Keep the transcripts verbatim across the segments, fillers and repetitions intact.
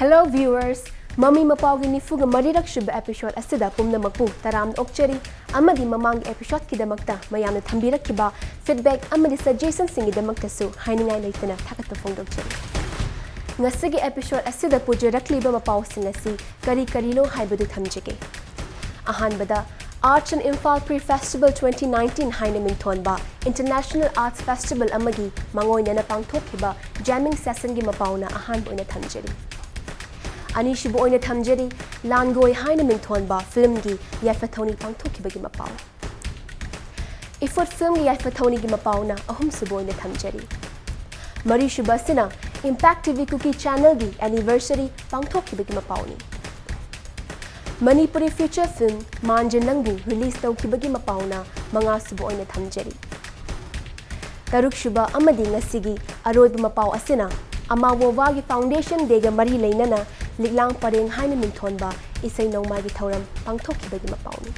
Hello viewers, ꯃꯃꯤ ꯃꯄꯥꯎꯒꯤ ꯅꯤꯐꯨꯒ ꯃꯔꯤꯔꯛ ꯁꯨꯕ episode ꯑꯁꯤꯗ ꯄꯨꯝꯅꯃꯛꯄꯨ ꯇꯔꯥꯝꯅ ꯑꯣꯛꯆꯔꯤ ꯑꯃꯗꯤ ꯃꯃꯥꯡꯒꯤ episodeꯀꯤꯗꯃꯛꯇ ꯃꯌꯥꯝꯅ ꯊꯝꯕꯤꯔꯛꯈꯤꯕ feedback ꯑꯃꯗꯤ suggestionꯁꯤꯡꯒꯤꯗꯃꯛꯇꯁꯨ ꯍꯥꯏꯅꯤꯡꯉꯥꯏ ꯂꯩꯇꯅ ꯊꯥꯒꯠꯄ ꯐꯣꯡꯗꯣꯛꯆꯔꯤ꯫ ꯉꯁꯤꯒꯤ episode ꯑꯁꯤꯗ ꯄꯨꯖꯔꯛꯂꯤꯕ ꯃꯄꯥꯎꯁꯤꯡ ꯑꯁꯤ ꯀꯔꯤ ꯀꯔꯤꯅꯣ ꯍꯥꯏꯕꯗꯨ ꯊꯝꯖꯒꯦ꯫ ꯑꯍꯥꯟꯕꯗ, Arts in Imphal Pre-Festival twenty nineteen ꯍꯥꯏꯅ ꯃꯤꯡꯊꯣꯟꯕ International Arts Festival ꯑꯃꯒꯤ ꯃꯥꯡꯑꯣꯏꯅꯅ ꯄꯥꯡꯊꯣꯛꯈꯤꯕ jamming sessionꯒꯤ ꯃꯄꯥꯎꯅ ꯑꯍꯥꯟꯕ ꯑꯣꯏꯅ ꯊꯝꯖꯔꯤ꯫ ꯑꯅꯤꯁꯨꯕ ꯑꯣꯏꯅ ꯊꯝꯖꯔꯤ, ꯂꯥꯟꯒꯣꯏ ꯍꯥꯏꯅ ꯃꯤꯡꯊꯣꯟꯕ filmꯒꯤ ꯌꯥꯏꯐ ꯊꯧꯅꯤ ꯄꯥꯡꯊꯣꯛꯈꯤꯕꯒꯤ ꯃꯄꯥꯎ꯫ ꯏꯐꯨꯠ filmꯒꯤ ꯌꯥꯏꯐ ꯊꯧꯅꯤꯒꯤ ꯃꯄꯥꯎꯅ ꯑꯍꯨꯝꯁꯨꯕ ꯑꯣꯏꯅ ꯊꯝꯖꯔꯤ꯫ ꯃꯔꯤꯁꯨꯕ ꯑꯁꯤꯅ Impact TV Kuki channelꯒꯤ anniversary ꯄꯥꯡꯊꯣꯛꯈꯤꯕꯒꯤ ꯃꯄꯥꯎꯅꯤ꯫ Manipuri feature film ꯃꯥꯟꯖ ꯅꯪꯕꯨ release ꯇꯧꯈꯤꯕꯒꯤ ꯃꯄꯥꯎꯅ ꯃꯉꯥꯁꯨꯕ ꯑꯣꯏꯅ ꯊꯝꯖꯔꯤ꯫ ꯇꯔꯨꯛꯁꯨꯕ ꯑꯃꯗꯤ ꯉꯁꯤꯒꯤ ꯑꯔꯣꯏꯕ ꯃꯄꯥꯎ ꯑꯁꯤꯅ ꯑꯃꯥ ꯋꯣꯋꯥꯒꯤ Foundation Dayꯒ ꯃꯔꯤ ꯂꯩꯅꯅ ꯂꯤꯛꯂꯥꯡ ꯄꯔꯦꯡ ꯍꯥꯏꯅ ꯃꯤꯡꯊꯣꯟꯕ ꯏꯁꯩ ꯅꯣꯡꯃꯥꯏꯒꯤ ꯊꯧꯔꯝ ꯄꯥꯡꯊꯣꯛꯈꯤꯕꯒꯤ ꯃꯄꯥꯎꯅꯤ꯫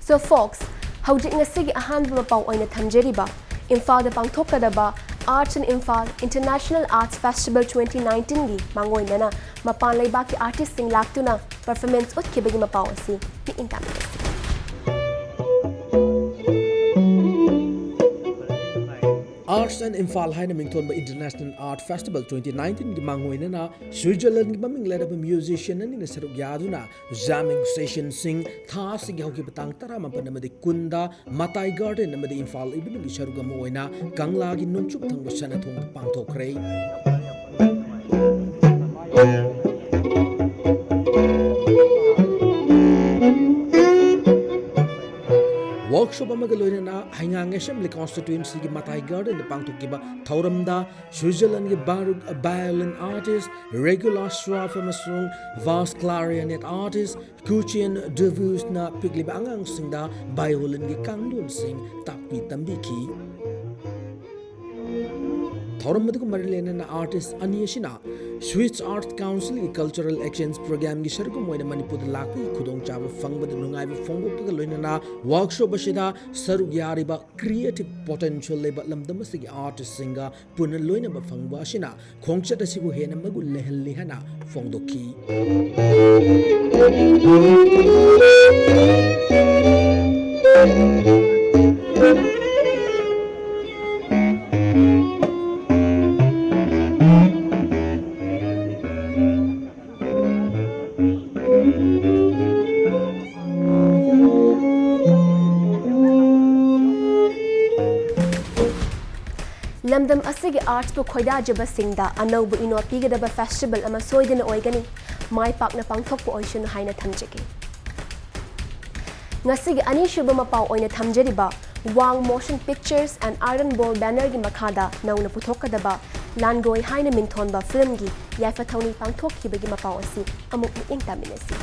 So folks, ꯍꯧꯖꯤꯛ ꯉꯁꯤꯒꯤ ꯑꯍꯥꯟꯕ ꯃꯄꯥꯎ ꯑꯣꯏꯅ ꯊꯝꯖꯔꯤꯕ ꯏꯝꯐꯥꯜꯗ ꯄꯥꯡꯊꯣꯛꯀꯗꯕ Arts in Imphal International Arts Festival twenty nineteenꯒꯤ ꯃꯥꯡꯑꯣꯏꯅꯅ ꯃꯄꯥꯟ ꯂꯩꯕꯥꯛꯀꯤ artistꯁꯤꯡ ꯂꯥꯛꯇꯨꯅ performance ꯎꯠꯈꯤꯕꯒꯤ ꯃꯄꯥꯎ ꯑꯁꯤ ꯃꯤꯠꯌꯦꯡ ꯇꯥꯃꯤꯟꯅꯁꯤ꯫ Arts in Imphal ꯍꯥꯏꯅ ꯃꯤꯡꯊꯣꯟꯕ International Art Festival twenty nineteenꯒꯤ ꯃꯥꯡꯑꯣꯏꯅꯅ Switzerlandꯒꯤ ꯃꯃꯤꯡ ꯂꯩꯔꯕ musician ꯑꯅꯤꯅ ꯁꯔꯨꯛ ꯌꯥꯗꯨꯅ jamming sessionꯁꯤꯡ ꯊꯥ ꯑꯁꯤꯒꯤ ꯍꯧꯈꯤꯕ ꯇꯥꯡ ꯇꯔꯥꯃꯥꯄꯟ ꯑꯃꯗꯤ ꯀꯨꯟꯗ ꯃꯇꯥꯏ Garden ꯑꯃꯗꯤ ꯏꯝꯐꯥꯜ ꯏꯚꯤꯅꯤꯡꯒꯤ ꯁꯔꯨꯛ ꯑꯃ ꯑꯣꯏꯅ ꯀꯪꯂꯥꯒꯤ ꯅꯣꯡꯆꯨꯞ ꯊꯪꯕ ꯁꯅꯥꯊꯣꯡꯗ ꯄꯥꯡꯊꯣꯛꯈ꯭ꯔꯦ꯫ Workshop ꯑꯃꯒ ꯂꯣꯏꯅꯅ ꯍꯩꯉꯥꯡ Assembly Constituencyꯒꯤ ꯃꯇꯥꯏ Gardenꯗ ꯄꯥꯡꯊꯣꯛꯈꯤꯕ ꯊꯧꯔꯝꯗ Switzerlandꯒꯤ Baroque violin artist Regula Schroff ꯑꯃꯁꯨꯡ Vals clarinet artist Kuchen Dewuesꯅ ꯄꯤꯛꯂꯤꯕ ꯑꯉꯥꯡꯁꯤꯡꯗ violinꯒꯤ ꯀꯥꯡꯂꯣꯟꯁꯤꯡ ꯇꯥꯛꯄꯤ ꯇꯝꯕꯤꯈꯤ꯫ ꯊꯧꯔꯝ ꯑꯗꯨꯒ ꯃꯔꯤ ꯂꯩꯅꯅ artist ꯑꯅꯤ ꯑꯁꯤꯅ Swiss Arts Council ꯒꯤ Cultural Exchange Program ꯒꯤ ꯁꯔꯨꯛ ꯑꯃ ꯑꯣꯏꯅ ꯃꯅꯤꯄꯨꯔꯗ ꯂꯥꯛꯄꯒꯤ ꯈꯨꯗꯣꯡꯆꯥꯕ ꯐꯪꯕꯗ ꯅꯨꯡꯉꯥꯏꯕ ꯐꯣꯡꯗꯣꯛꯄꯒ ꯂꯣꯏꯅꯅ workshop ꯑꯁꯤꯗ ꯁꯔꯨꯛ ꯌꯥꯔꯤꯕ creative potential ꯂꯩꯕ ꯂꯝꯗꯝ ꯑꯁꯤꯒꯤ artist ꯁꯤꯡꯒ ꯄꯨꯟꯅ ꯂꯣꯏꯅꯕ ꯐꯪꯕ ꯑꯁꯤꯅ ꯈꯣꯡꯆꯠ ꯑꯁꯤꯕꯨ ꯍꯦꯟꯅ ꯃꯒꯨꯟ ꯂꯩꯍꯜꯂꯤ ꯍꯥꯏꯅ ꯐꯣꯡꯗꯣꯛꯈꯤ꯫ ꯂꯝꯗꯝ ꯑꯁꯤꯒꯤ arts ꯄꯨ ꯈꯣꯏꯗꯥꯖꯕꯁꯤꯡꯗ ꯑꯅꯧꯕ ꯏꯅꯣꯠ ꯄꯤꯒꯗꯕ festival ꯑꯃ ꯁꯣꯏꯗꯅ ꯑꯣꯏꯒꯅꯤ꯫ ꯃꯥꯏ ꯄꯥꯛꯅ ꯄꯥꯡꯊꯣꯛꯄ ꯑꯣꯏꯁꯅꯨ ꯍꯥꯏꯅ ꯊꯝꯖꯒꯦ꯫ ꯉꯁꯤꯒꯤ ꯑꯅꯤꯁꯨꯕ ꯃꯄꯥꯎ ꯑꯣꯏꯅ ꯊꯝꯖꯔꯤꯕ Wang Motion Pictures and Iron Ball banner ꯒꯤ ꯃꯈꯥꯗ ꯅꯧꯅ ꯄꯨꯊꯣꯛꯀꯗꯕ ꯂꯥꯟꯒꯣꯏ ꯍꯥꯏꯅ ꯃꯤꯡꯊꯣꯟꯕ film ꯒꯤ ꯌꯥꯏꯐ ꯊꯧꯅꯤ ꯄꯥꯡꯊꯣꯛꯈꯤꯕꯒꯤ ꯃꯄꯥꯎ ꯑꯁꯤ ꯑꯃꯨꯛ ꯃꯤꯠꯌꯦꯡ ꯇꯥꯃꯤꯟꯅꯁꯤ꯫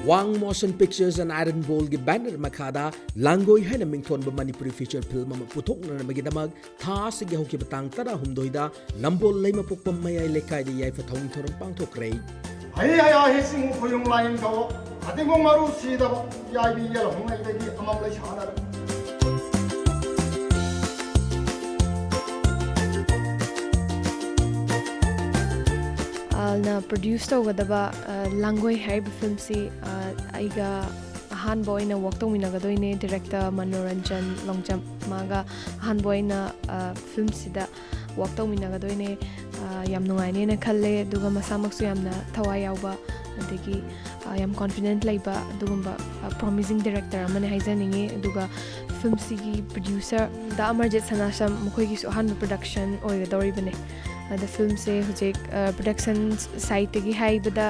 Wang Motion Pictures and Iron Ball ꯒꯤ banner ꯃꯈꯥꯗ ꯂꯥꯡꯒꯣꯏ ꯍꯥꯏꯅ ꯃꯤꯡꯊꯣꯟꯕ ꯃꯅꯤꯄꯨꯔꯤ feature film ꯑꯃ ꯄꯨꯊꯣꯛꯅꯅꯕꯒꯤꯗꯃꯛ ꯊꯥ ꯑꯁꯤꯒꯤ ꯍꯧꯈꯤꯕ ꯇꯥꯡ ꯇꯔꯥꯍꯨꯝꯗꯣꯏꯗ ꯅꯝꯕꯣꯜ ꯂꯩꯃꯄꯣꯛꯄꯝ ꯃꯌꯥꯏ ꯂꯩꯀꯥꯏꯗ ꯌꯥꯏꯐ ꯊꯧꯅꯤ ꯊꯧꯔꯝ ꯄꯥꯡꯊꯣꯛꯈ꯭ꯔꯦ꯫ ꯍꯩ ꯍꯌꯥ ꯍꯤꯁꯤꯡ ꯈꯣꯌꯨꯝ ꯂꯥꯏꯅꯤꯡꯊꯧ, ꯍꯥꯇꯤꯡꯈꯣꯡ ꯃꯔꯨ ꯁꯤꯗꯕ, ꯌꯥꯏꯕꯤ ꯌꯦꯜꯍꯧꯉꯩꯗꯒꯤ ꯑꯃꯝ ꯂꯩꯁꯥꯅꯔꯦ꯫ ꯑꯥꯜꯅ produce ꯇꯧꯒꯗꯕ, ꯑ, ꯂꯥꯡꯒꯣꯏ ꯍꯥꯏꯔꯤꯕ film ꯁꯤ, ꯑ, ꯑꯩꯒ ꯑꯍꯥꯟꯕ ꯑꯣꯏꯅ work ꯇꯧꯃꯤꯟꯅꯒꯗꯣꯏꯅꯦ, director ꯃꯅꯣꯔꯟꯖꯟ ꯂꯣꯡꯖꯝ꯫ ꯃꯥꯒ ꯑꯍꯥꯟꯕ ꯑꯣꯏꯅ, ꯑ, film ꯁꯤꯗ work ꯇꯧꯃꯤꯟꯅꯒꯗꯣꯏꯅꯦ꯫ ꯑ, ꯌꯥꯝ ꯅꯨꯡꯉꯥꯏꯅꯦꯅ ꯈꯜꯂꯦ, ꯑꯗꯨꯒ ꯃꯁꯥꯃꯛꯁꯨ ꯌꯥꯝꯅ ꯊꯋꯥꯏ ꯌꯥꯎꯕ, ꯑꯗꯒꯤ, ꯑ, ꯌꯥꯝ confident ꯂꯩꯕ ꯑꯗꯨꯒꯨꯝꯕ, ꯑ, promising director ꯑꯃꯅꯦ ꯍꯥꯏꯖꯅꯤꯡꯉꯤ꯫ ꯑꯗꯨꯒ film ꯁꯤꯒꯤ producer ꯗꯥ ꯑꯃꯔꯖꯤꯠ ꯁꯅꯥꯁꯝ, ꯃꯈꯣꯏꯒꯤꯁꯨ ꯑꯍꯥꯟꯕ production ꯑꯣꯏꯒꯗꯧꯔꯤꯕꯅꯦ꯫ ꯑꯗ film ꯁꯦ ꯍꯧꯖꯤꯛ, ꯑ, production side ꯇꯒꯤ ꯍꯥꯏꯕꯗ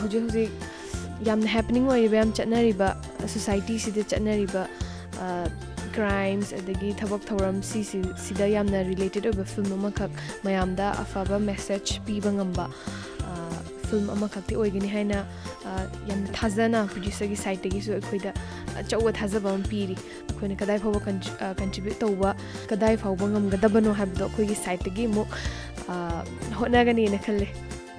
ꯍꯧꯖꯤꯛ ꯍꯧꯖꯤꯛ ꯌꯥꯝꯅ happening ꯑꯣꯏꯔꯤꯕ, ꯌꯥꯝ ꯆꯠꯅꯔꯤꯕ, society ꯁꯤꯗ ꯆꯠꯅꯔꯤꯕ, ꯑ, crimes ꯑꯗꯒꯤ ꯊꯕꯛ ꯊꯧꯔꯝ ꯁꯤꯁꯤ, ꯁꯤꯗ ꯌꯥꯝꯅ related ꯑꯣꯏꯕ film ꯑꯃꯈꯛ, ꯃꯌꯥꯝꯗ ꯑꯐꯕ message ꯄꯤꯕ ꯉꯝꯕ, ꯑ, ꯐꯤꯂꯝ ꯑꯃꯈꯛꯇꯤ ꯑꯣꯏꯒꯅꯤ ꯍꯥꯏꯅ, ꯑ, ꯌꯥꯝꯅ ꯊꯥꯖꯅ ꯄ꯭ꯔꯣꯗ꯭ꯌꯨꯁꯔꯒꯤ ꯁꯥꯏꯠꯇꯒꯤꯁꯨ ꯑꯩꯈꯣꯏꯗ ꯑꯆꯧꯕ ꯊꯥꯖꯕ ꯑꯃ ꯄꯤꯔꯤ꯫ ꯑꯩꯈꯣꯏꯅ ꯀꯗꯥꯏ ꯐꯥꯎꯕ ꯀꯟꯇ꯭ꯔꯤ-, ꯑ, ꯀꯟꯇ꯭ꯔꯤꯕ꯭ꯌꯨꯠ ꯇꯧꯕ, ꯀꯗꯥꯏ ꯐꯥꯎꯕ ꯉꯝꯒꯗꯕꯅꯣ ꯍꯥꯏꯕꯗꯣ ꯑꯩꯈꯣꯏꯒꯤ ꯁꯥꯏꯠꯇꯒꯤ ꯑꯃꯨꯛ, ꯑ, ꯍꯣꯠꯅꯒꯅꯤꯅ ꯈꯜꯂꯦ꯫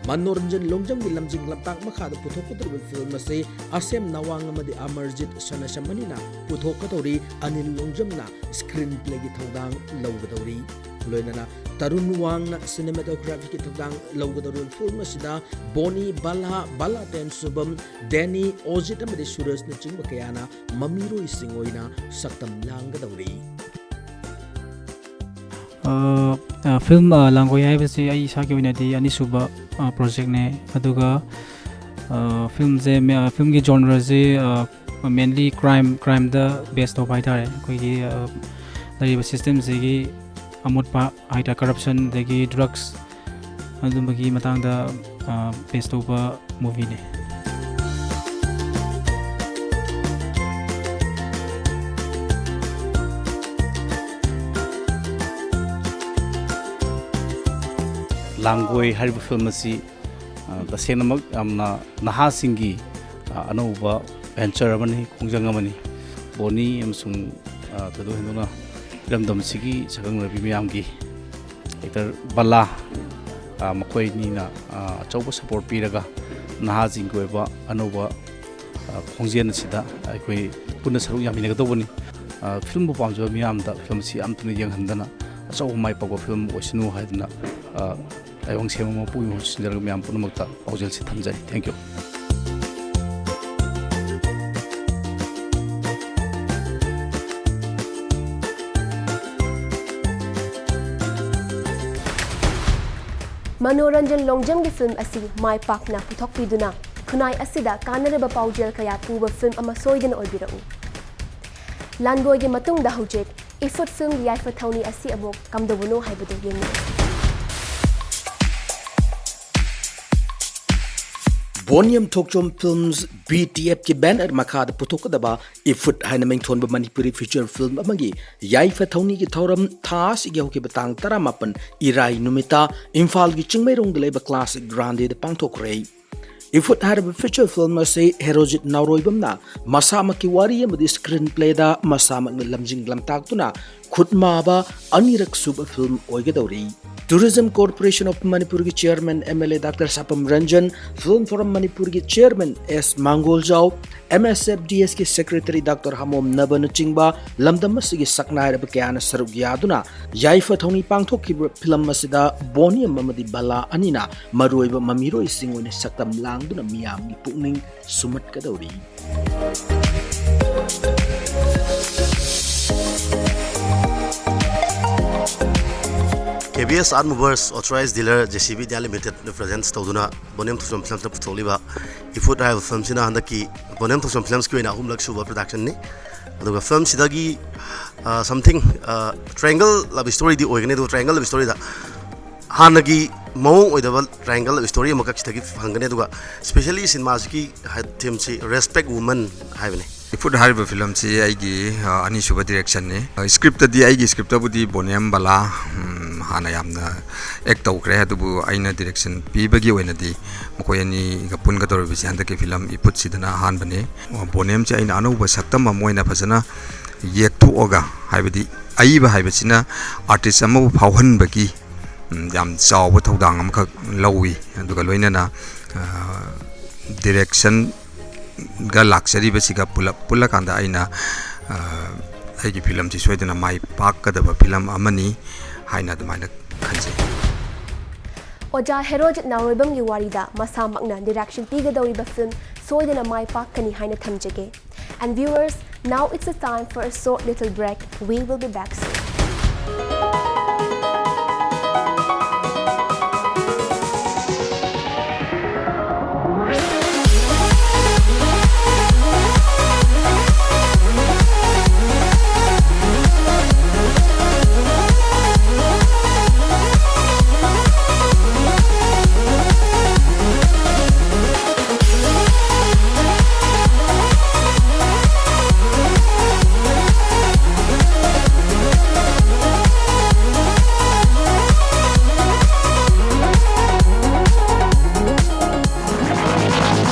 ꯃꯅꯣꯔꯟꯖꯟ ꯂꯣꯡꯖꯝꯒꯤ ꯂꯝꯖꯤꯡ ꯂꯝꯇꯥꯛ ꯃꯈꯥꯗ ꯄꯨꯊꯣꯛꯀꯗꯧꯔꯤꯕ ꯐꯤꯂꯝ ꯑꯁꯤ ꯑꯁꯦꯝ ꯅꯋꯥꯡ ꯑꯃꯗꯤ ꯑꯃꯔꯖꯤꯠ ꯁꯅꯥꯁꯝ ꯑꯅꯤꯅ ꯄꯨꯊꯣꯛꯀꯗꯧꯔꯤ꯫ ꯑꯅꯤꯜ ꯂꯣꯡꯖꯝꯅ ꯁ꯭ꯀ꯭ꯔꯤꯟ ꯄ꯭ꯂꯦꯒꯤ ꯊꯧꯗꯥꯡ ꯂꯧꯒꯗꯧꯔꯤ꯫ ꯂꯣꯏꯅꯅ ꯇꯔꯨꯟ ꯋꯥꯡꯅ ꯁꯤꯅꯦꯃꯥꯇꯣꯒ꯭ꯔꯥꯐꯤꯒꯤ ꯊꯧꯗꯥꯡ ꯂꯧꯒꯗꯧꯔꯤꯕ ꯐꯤꯂꯝ ꯑꯁꯤꯗ ꯕꯣꯅꯤ, ꯕꯂꯥ, ꯕꯂꯥ ꯇꯦꯟ ꯁꯨꯕꯝ, ꯗꯦꯅꯤ, ꯑꯣꯖꯤꯠ ꯑꯃꯗꯤ ꯁꯨꯔꯖꯅꯆꯤꯡꯕ ꯀꯌꯥꯅ ꯃꯃꯤꯔꯣꯏꯁꯤꯡ ꯑꯣꯏꯅ ꯁꯛꯇꯝ ꯂꯥꯡꯒꯗꯧꯔꯤ꯫ ꯑ, ꯑ, ꯐꯤꯂꯝ, ꯑ, ꯂꯥꯡꯒꯣꯏ ꯍꯥꯏꯕꯁꯤ ꯑꯩ ꯏꯁꯥꯒꯤ ꯑꯣꯏꯅꯗꯤ ꯑꯅꯤꯁꯨꯕ, ꯑ, ꯄ꯭ꯔꯣꯖꯦꯛꯅꯦ꯫ ꯑꯗꯨꯒ, ꯑ, ꯐꯤꯂꯝꯁꯦ, ꯃꯦ-, ꯑ, ꯐꯤꯂꯝꯒꯤ ꯖꯣꯅꯔꯁꯦ, ꯑ, ꯃꯦꯟꯂꯤ ꯀ꯭ꯔꯥꯏꯝ, ꯀ꯭ꯔꯥꯏꯝꯗ ꯕꯦꯁ ꯇꯧꯕ ꯍꯥꯏꯇꯥꯔꯦ꯫ ꯑꯩꯈꯣꯏꯒꯤ, ꯑ, ꯂꯩꯔꯤꯕ ꯁꯤꯁꯇꯦꯝꯁꯤꯒꯤ ꯑꯃꯣꯠꯄ ꯍꯥꯏꯇꯥꯔꯦ, ꯀꯔꯞꯁꯟ, ꯑꯗꯒꯤ ꯗ꯭ꯔꯒꯁ, ꯑꯗꯨꯝꯕꯒꯤ ꯃꯇꯥꯡꯗ, ꯑ, ꯕꯦꯁ ꯇꯧꯕ ꯃꯨꯚꯤꯅꯦ꯫ ꯂꯥꯡꯒꯣꯏ ꯍꯥꯏꯔꯤꯕ ꯐꯤꯂꯝ ꯑꯁꯤ, ꯑ, ꯇꯁꯦꯡꯅꯃꯛ ꯌꯥꯝꯅ ꯅꯍꯥꯁꯤꯡꯒꯤ, ꯑ, ꯑꯅꯧꯕ ꯚꯦꯟꯆꯔ ꯑꯃꯅꯤ, ꯈꯣꯡꯖꯪ ꯑꯃꯅꯤ꯫ ꯕꯣꯅꯤ ꯑꯃꯁꯨꯡ, ꯑ, ꯊꯣꯏꯗꯣꯛ ꯍꯦꯟꯗꯣꯛꯅ ꯏꯔꯝꯗꯝꯁꯤꯒꯤ ꯁꯛꯈꯪꯅꯔꯕꯤ ꯃꯌꯥꯝꯒꯤ ꯑꯦꯛꯇꯔ ꯕꯂꯥ, ꯑ, ꯃꯈꯣꯏ ꯑꯅꯤꯅ, ꯑ, ꯑꯆꯧꯕ ꯁꯄꯣꯔꯠ ꯄꯤꯔꯒ ꯅꯍꯥꯁꯤꯡꯒꯤ ꯑꯣꯏꯕ ꯑꯅꯧꯕ, ꯑ, ꯈꯣꯡꯖꯦꯜ ꯑꯁꯤꯗ ꯑꯩꯈꯣꯏ ꯄꯨꯟꯅ ꯁꯔꯨꯛ ꯌꯥꯃꯤꯟꯅꯒꯗꯧꯕꯅꯤ꯫ ꯑ, ꯐꯤꯂꯝꯕꯨ ꯄꯥꯝꯖꯕ ꯃꯤꯌꯥꯝꯗ ꯐꯤꯂꯝ ꯑꯁꯤ ꯌꯥꯝ ꯊꯨꯅ ꯌꯦꯡꯍꯟꯗꯅ ꯑꯆꯧꯕ ꯃꯥꯏ ꯄꯥꯛꯄ ꯐꯤꯂꯝ ꯑꯣꯏꯁꯅꯨ ꯍꯥꯏꯗꯨꯅ, ꯑ, ꯇꯥꯏꯕꯪ ꯁꯦꯝꯕ ꯃꯄꯨꯒꯤ ꯃꯍꯨꯠ ꯁꯤꯟꯖꯔꯒ ꯃꯌꯥꯝ ꯄꯨꯝꯅꯃꯛꯇ ꯄꯥꯎꯖꯦꯜꯁꯤ ꯊꯝꯖꯔꯤ꯫ Thank you꯫ ꯃꯅꯣꯔꯟꯖꯟ ꯂꯣꯡꯖꯝꯒꯤ ꯐꯤꯂꯝ ꯑꯁꯤ ꯃꯥꯏ ꯄꯥꯛꯅ ꯄꯨꯊꯣꯛꯄꯤꯗꯨꯅ ꯈꯨꯟꯅꯥꯏ ꯑꯁꯤꯗ ꯀꯥꯟꯅꯔꯕ ꯄꯥꯎꯖꯦꯜ ꯀꯌꯥ ꯄꯨꯕ ꯐꯤꯂꯝ ꯑꯃ ꯁꯣꯏꯗꯅ ꯑꯣꯏꯕꯤꯔꯛꯎ꯫ ꯂꯥꯟꯒꯣꯏꯒꯤ ꯃꯇꯨꯡꯗ ꯍꯧꯖꯤꯛ ꯏꯐꯨꯠ ꯐꯤꯂꯝꯒꯤ ꯌꯥꯏꯐ ꯊꯧꯅꯤ ꯑꯁꯤ ꯑꯃꯨꯛ ꯀꯝꯗꯧꯕꯅꯣ ꯍꯥꯏꯕꯗꯨ ꯌꯦꯡꯃꯤꯟꯅꯁꯤ꯫ ꯕꯣꯅꯤꯌꯝ ꯊꯣꯛꯆꯣꯝ ꯐꯤꯜꯝꯁ, ꯕꯤ ꯇꯤ ꯑꯦꯐꯀꯤ ꯕꯦꯅꯔ ꯃꯈꯥꯗ ꯄꯨꯊꯣꯛꯀꯗꯕ ꯏꯐꯨꯠ ꯍꯥꯏꯅ ꯃꯤꯡꯊꯣꯟꯕ ꯃꯅꯤꯄꯨꯔꯤ ꯐꯤꯆꯔ ꯐꯤꯜꯝ ꯑꯃꯒꯤ ꯌꯥꯏꯐ ꯊꯧꯅꯤꯒꯤ ꯊꯧꯔꯝ ꯊꯥ ꯑꯁꯤꯒꯤ ꯍꯧꯈꯤꯕ ꯇꯥꯡ ꯇꯔꯥꯃꯥꯄꯟ ꯏꯔꯥꯏ ꯅꯨꯃꯤꯠꯇ ꯏꯝꯐꯥꯜꯒꯤ ꯆꯤꯡꯃꯩꯔꯣꯡꯗ ꯂꯩꯕ ꯀ꯭ꯂꯥꯁꯤꯛ ꯒ꯭ꯔꯥꯟꯗꯦꯗ ꯄꯥꯡꯊꯣꯛꯈ꯭ꯔꯦ꯫ ꯏꯐꯨꯠ ꯍꯥꯏꯔꯤꯕ ꯐꯤꯆꯔ ꯐꯤꯜꯝ ꯑꯁꯤ ꯍꯦꯔꯣꯖꯤꯠ ꯅꯥꯎꯔꯣꯏꯕꯝꯅ ꯃꯁꯥꯃꯛꯀꯤ ꯋꯥꯔꯤ ꯑꯃꯗꯤ ꯁ꯭ꯀ꯭ꯔꯤꯟ ꯄ꯭ꯂꯦꯗ ꯃꯁꯥꯃꯛꯅ ꯂꯝꯖꯤꯡ ꯂꯝꯇꯥꯛꯇꯨꯅ ꯈꯨꯠꯃꯥꯕ ꯑꯅꯤꯔꯛ ꯁꯨꯕ ꯐꯤꯜꯝ ꯑꯣꯏꯒꯗꯧꯔꯤ꯫ Tourism Corporation of ꯃꯅꯤꯄꯨꯔꯒꯤ chairman M L A doctor Sapam Ranjan, film forum ꯃꯅꯤꯄꯨꯔꯒꯤ chairman S Mangoljao, M S F D ꯑꯦꯁꯀꯤ ꯁꯦꯀ꯭ꯔꯦꯇꯔꯤ ꯗꯥꯛꯇꯔ ꯍꯥꯃꯣꯝ ꯅꯕꯅꯆꯤꯡꯕ ꯂꯝꯗꯝ ꯑꯁꯤꯒꯤ ꯁꯛꯅꯥꯏꯔꯕ ꯀꯌꯥꯅ ꯁꯔꯨꯛ ꯌꯥꯗꯨꯅ ꯌꯥꯏꯐ ꯊꯧꯅꯤ ꯄꯥꯡꯊꯣꯛꯈꯤꯕ ꯐꯤꯂꯝ ꯑꯁꯤꯗ ꯕꯣꯅꯤꯌꯝ ꯑꯃꯗꯤ ꯕꯂꯥ ꯑꯅꯤꯅ ꯃꯔꯨꯑꯣꯏꯕ ꯃꯃꯤꯔꯣꯏꯁꯤꯡ ꯑꯣꯏꯅ ꯁꯛꯇꯝ ꯂꯥꯡꯗꯨꯅ ꯃꯤꯌꯥꯝꯒꯤ ꯄꯨꯛꯅꯤꯡ ꯁꯨꯝꯍꯠꯀꯗꯧꯔꯤ꯫ ꯀꯦ ꯕꯤ ꯑꯦꯁ Art Movers, Authorized Dealer, J C B India Limited ꯅ presents ꯇꯧꯗꯨꯅ ꯕꯣꯅꯤꯌꯝ ꯊꯣꯛꯆꯣꯝ ꯐꯤꯂꯝꯁꯇ ꯄꯨꯊꯣꯛꯂꯤꯕ ꯏꯐꯨꯠ ꯍꯥꯏꯕ ꯐꯤꯂꯝꯁꯤꯅ ꯍꯟꯗꯛꯀꯤ ꯕꯣꯅꯤꯌꯝ ꯊꯣꯛꯆꯣꯝ ꯐꯤꯂꯝꯁꯀꯤ ꯑꯣꯏꯅ ꯑꯍꯨꯝꯂꯛ ꯁꯨꯕ production ꯅꯤ꯫ ꯑꯗꯨꯒ ꯐꯤꯂꯝꯁꯤꯗꯒꯤ, ꯑ, something, ꯑ, triangle love story ꯗꯤ ꯑꯣꯏꯒꯅꯤ, ꯑꯗꯨꯒ triangle love story ꯗ ꯍꯥꯟꯅꯒꯤ ꯃꯑꯣꯡ ꯑꯣꯏꯗꯕ triangle love story ꯑꯃꯈꯛ ꯁꯤꯗꯒꯤ ꯐꯪꯒꯅꯤ꯫ ꯑꯗꯨꯒ specially ꯁꯤꯅꯦꯃꯥꯁꯤꯒꯤ ꯍꯥꯏ-, theme ꯁꯤ Respect Woman ꯍꯥꯏꯕꯅꯤ꯫ ꯏꯐꯨꯠ ꯍꯥꯏꯔꯤꯕ ꯐꯤꯂꯝꯁꯤ ꯑꯩꯒꯤ, ꯑ, ꯑꯅꯤꯁꯨꯕ direction ꯅꯤ꯫ ꯑ, script ꯇꯗꯤ, ꯑꯩꯒꯤ script ꯇꯕꯨꯗꯤ ꯕꯣꯅꯤꯌꯝ ꯕꯂꯥ, ꯎꯝ, ꯍꯥꯟꯅ ꯌꯥꯝꯅ act ꯇꯧꯈ꯭ꯔꯦ, ꯑꯗꯨꯕꯨ ꯑꯩꯅ direction ꯄꯤꯕꯒꯤ ꯑꯣꯏꯅꯗꯤ ꯃꯈꯣꯏ ꯑꯅꯤꯒ ꯄꯨꯟꯒꯗꯧꯔꯤꯕꯁꯤ ꯍꯟꯗꯛꯀꯤ ꯐꯤꯂꯝ ꯏꯐꯨꯠꯁꯤꯗꯅ ꯑꯍꯥꯟꯕꯅꯤ꯫ ꯕꯣꯅꯤꯌꯝꯁꯦ ꯑꯩꯅ ꯑꯅꯧꯕ ꯁꯛꯇꯝ ꯑꯃ ꯑꯣꯏꯅ ꯐꯖꯅ ꯌꯦꯛꯊꯣꯛꯑꯒ, ꯍꯥꯏꯕꯗꯤ ꯑꯏꯕ ꯍꯥꯏꯕꯁꯤꯅ artist ꯑꯃꯕꯨ ꯐꯥꯎꯍꯟꯕꯒꯤ, ꯎꯝ, ꯌꯥꯝ ꯆꯥꯎꯕ ꯊꯧꯗꯥꯡ ꯑꯃꯈꯛ ꯂꯧꯏ꯫ ꯑꯗꯨꯒ ꯂꯣꯏꯅꯅ, ꯑ, direction ꯒ ꯂꯥꯛꯆꯔꯤꯕꯁꯤꯒ ꯄꯨꯂꯞ ꯄꯨꯜꯂꯀꯥꯟꯗ ꯑꯩꯅ, ꯑ, ꯑꯩꯒꯤ ꯐꯤꯂꯝꯁꯤ ꯁꯣꯏꯗꯅ ꯃꯥꯏ ꯄꯥꯛꯀꯗꯕ ꯐꯤꯂꯝ ꯑꯃꯅꯤ ꯍꯥꯏꯅ ꯑꯗꯨꯃꯥꯏꯅ ꯈꯟꯖꯩ꯫ ꯑꯣꯖꯥ ꯍꯦꯔꯣꯖꯤꯠ ꯅꯥꯎꯔꯣꯏꯕꯝꯒꯤ ꯋꯥꯔꯤꯗ ꯃꯁꯥꯃꯛꯅ direction ꯄꯤꯒꯗꯧꯔꯤꯕ ꯐꯤꯂꯝ ꯁꯣꯏꯗꯅ ꯃꯥꯏ ꯄꯥꯛꯀꯅꯤ ꯍꯥꯏꯅ ꯊꯝꯖꯒꯦ꯫ And viewers, now it's a time for a short little break. We will be back soon.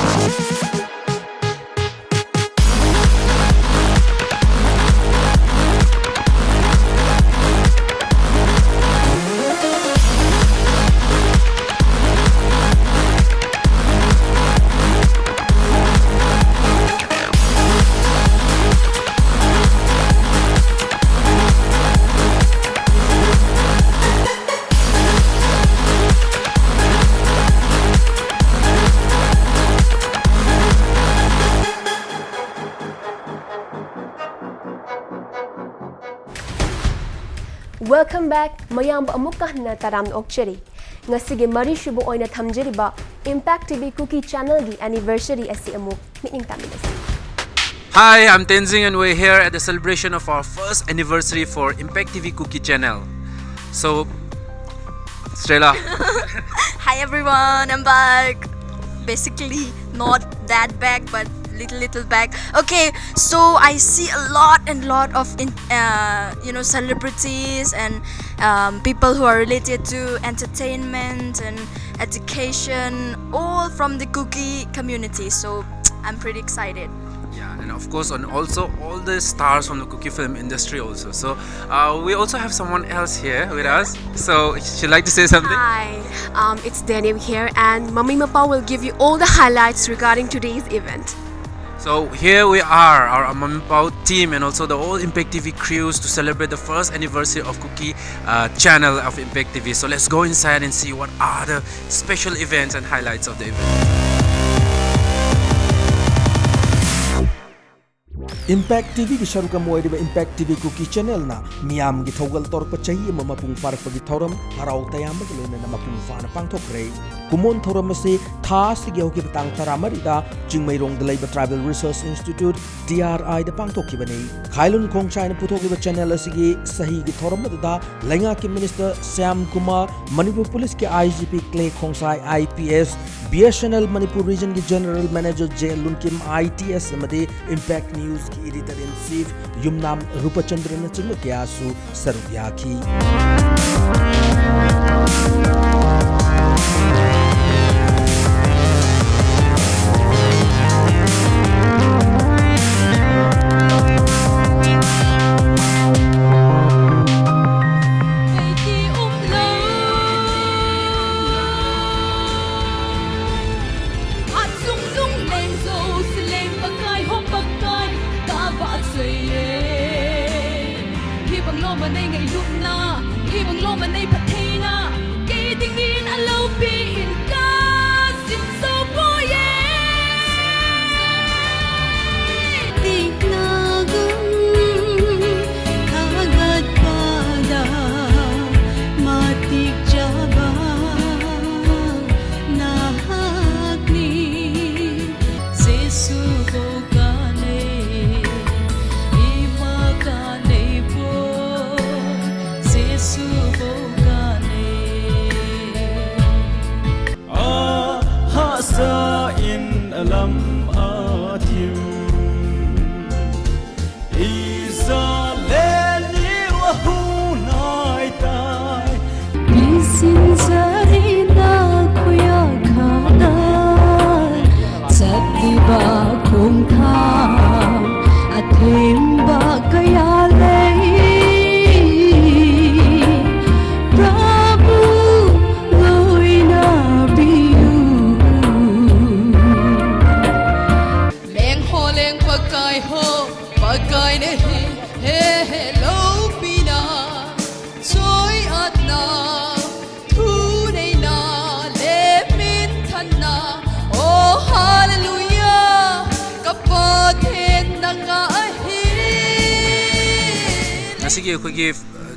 Welcome back. ꯃꯌꯥꯝꯕꯨ ꯑꯃꯨꯛꯀ ꯍꯟꯅ ꯇꯔꯥꯝꯅ ꯑꯣꯛꯆꯔꯤ꯫ ꯉꯁꯤꯒꯤ ꯃꯔꯤꯁꯨꯕ ꯑꯣꯏꯅ ꯊꯝꯖꯔꯤꯕ Impact T V Kuki Channelꯒꯤ anniversary ꯑꯁꯤ ꯑꯃꯨꯛ ꯃꯤꯠꯌꯦꯡ ꯇꯥꯃꯤꯟꯅꯁꯤ꯫ Hi, I'm Tenzing and we're here at the celebration of our first anniversary for Impact T V Kuki Channel. So, Strela. Hi everyone, I'm back. Basically, not that back, but little little back. Okay, so I see a lot and lot of in, uh, you know, celebrities and um, people who are related to entertainment and education, all from the Kuki community. So I'm pretty excited. Yeah, and of course, and also all the stars from the Kuki film industry also. So uh, we also have someone else here with us. So she'd like to say something. Hi, um, it's Daniel here, and Mami Mapa will give you all the highlights regarding today's event. So here we are, our Amami Pao team and also the whole Impact T V crews to celebrate the first anniversary of Kuki uh, channel of Impact T V. So let's go inside and see what are the special events and highlights of the event. Impact T Vꯒꯤ ꯁꯔꯨꯛ ꯑꯃ ꯑꯣꯏꯔꯤꯕ Impact T V Kuki Channelꯅ ꯃꯤꯌꯥꯝꯒꯤ ꯊꯧꯒꯜ ꯇꯧꯔꯛꯄ ꯆꯍꯤ ꯑꯃ ꯃꯄꯨꯡ ꯐꯥꯔꯛꯄꯒꯤ ꯊꯧꯔꯝ ꯍꯔꯥꯎ ꯇꯌꯥꯝꯕꯒ ꯂꯣꯏꯅꯅ ꯃꯄꯨꯡ ꯐꯥꯅ ꯄꯥꯡꯊꯣꯛꯈ꯭ꯔꯦ꯫ ꯀꯨꯝꯑꯣꯟ ꯊꯧꯔꯝ ꯑꯁꯤ ꯊꯥ ꯑꯁꯤꯒꯤ ꯍꯧꯈꯤꯕ ꯇꯥꯡ ꯇꯔꯥꯃꯔꯤꯗ ꯆꯤꯡꯃꯩꯔꯣꯡꯗ ꯂꯩꯕ Tribal Research Institute, T R Iꯗ ꯄꯥꯡꯊꯣꯛꯈꯤꯕꯅꯤ꯫ ꯈꯥꯏꯂꯨꯟ ꯈꯣꯡꯁꯥꯏꯅ ꯄꯨꯊꯣꯛꯂꯤꯕ channel ꯑꯁꯤꯒꯤ ꯆꯍꯤꯒꯤ ꯊꯧꯔꯝ ꯑꯗꯨꯗ ꯂꯩꯉꯥꯛꯀꯤ Minister ꯁ꯭ꯌꯥꯝ ꯀꯨꯃꯥꯔ, ꯃꯅꯤꯄꯨꯔ ꯄꯨꯂꯤꯁꯀꯤ I G P Clay Khongsai I P S, B S N L Manipur Regionꯒꯤ General Manager J Lunkim I T S ꯑꯃꯗꯤ Impact Newsꯀꯤ Editor in Chief ꯌꯨꯝꯅꯥꯝ ꯔꯨꯄꯆꯟꯗ꯭ꯔꯅꯆꯤꯡꯕ ꯀꯌꯥꯁꯨ ꯁꯔꯨꯛ ꯌꯥꯈꯤ꯫ Hi bang lo ma nei ngei lupna, hi bang lo ma nei phatheina, kei dingin a lopi in ka zim zo poi e. Tikna gam khagat pada ꯑꯊꯤꯝ ꯏꯁꯥ ꯂꯦꯟꯅꯤ ꯋꯥꯍꯨ ꯅꯥꯏ ꯇꯥꯏ꯫ ꯄꯤꯁꯤꯟꯖꯔꯤ ꯅꯈꯣꯏ ꯈꯥꯗ ꯆꯠꯂꯤꯕ ꯈꯣꯡꯊꯥꯡ ꯑꯊꯤꯡꯕ ꯀꯌꯥ ꯂꯩ꯫ ꯄ꯭ꯔꯚꯨ ꯂꯣꯏꯅꯕꯤꯌꯨ꯫ ꯂꯦꯡꯍꯣ ꯂꯦꯡ ꯄꯀꯥꯏ ꯍꯣ ꯄꯀꯥꯏ ꯅꯦ ꯍꯦ ꯍꯦ ꯍꯦ ꯂꯧꯕꯤꯅ ꯁꯣꯏ ꯑꯠꯅ ꯊꯨꯅꯩꯅ ꯂꯦꯃꯤꯟ ꯊꯟꯅ ꯑꯣ ꯍꯥꯂꯦꯂꯨꯌꯥ ꯀꯄꯥ ꯊꯦꯟꯅ ꯉꯥꯍꯤ꯫ ꯉꯁꯤꯒꯤ ꯑꯩꯈꯣꯏꯒꯤ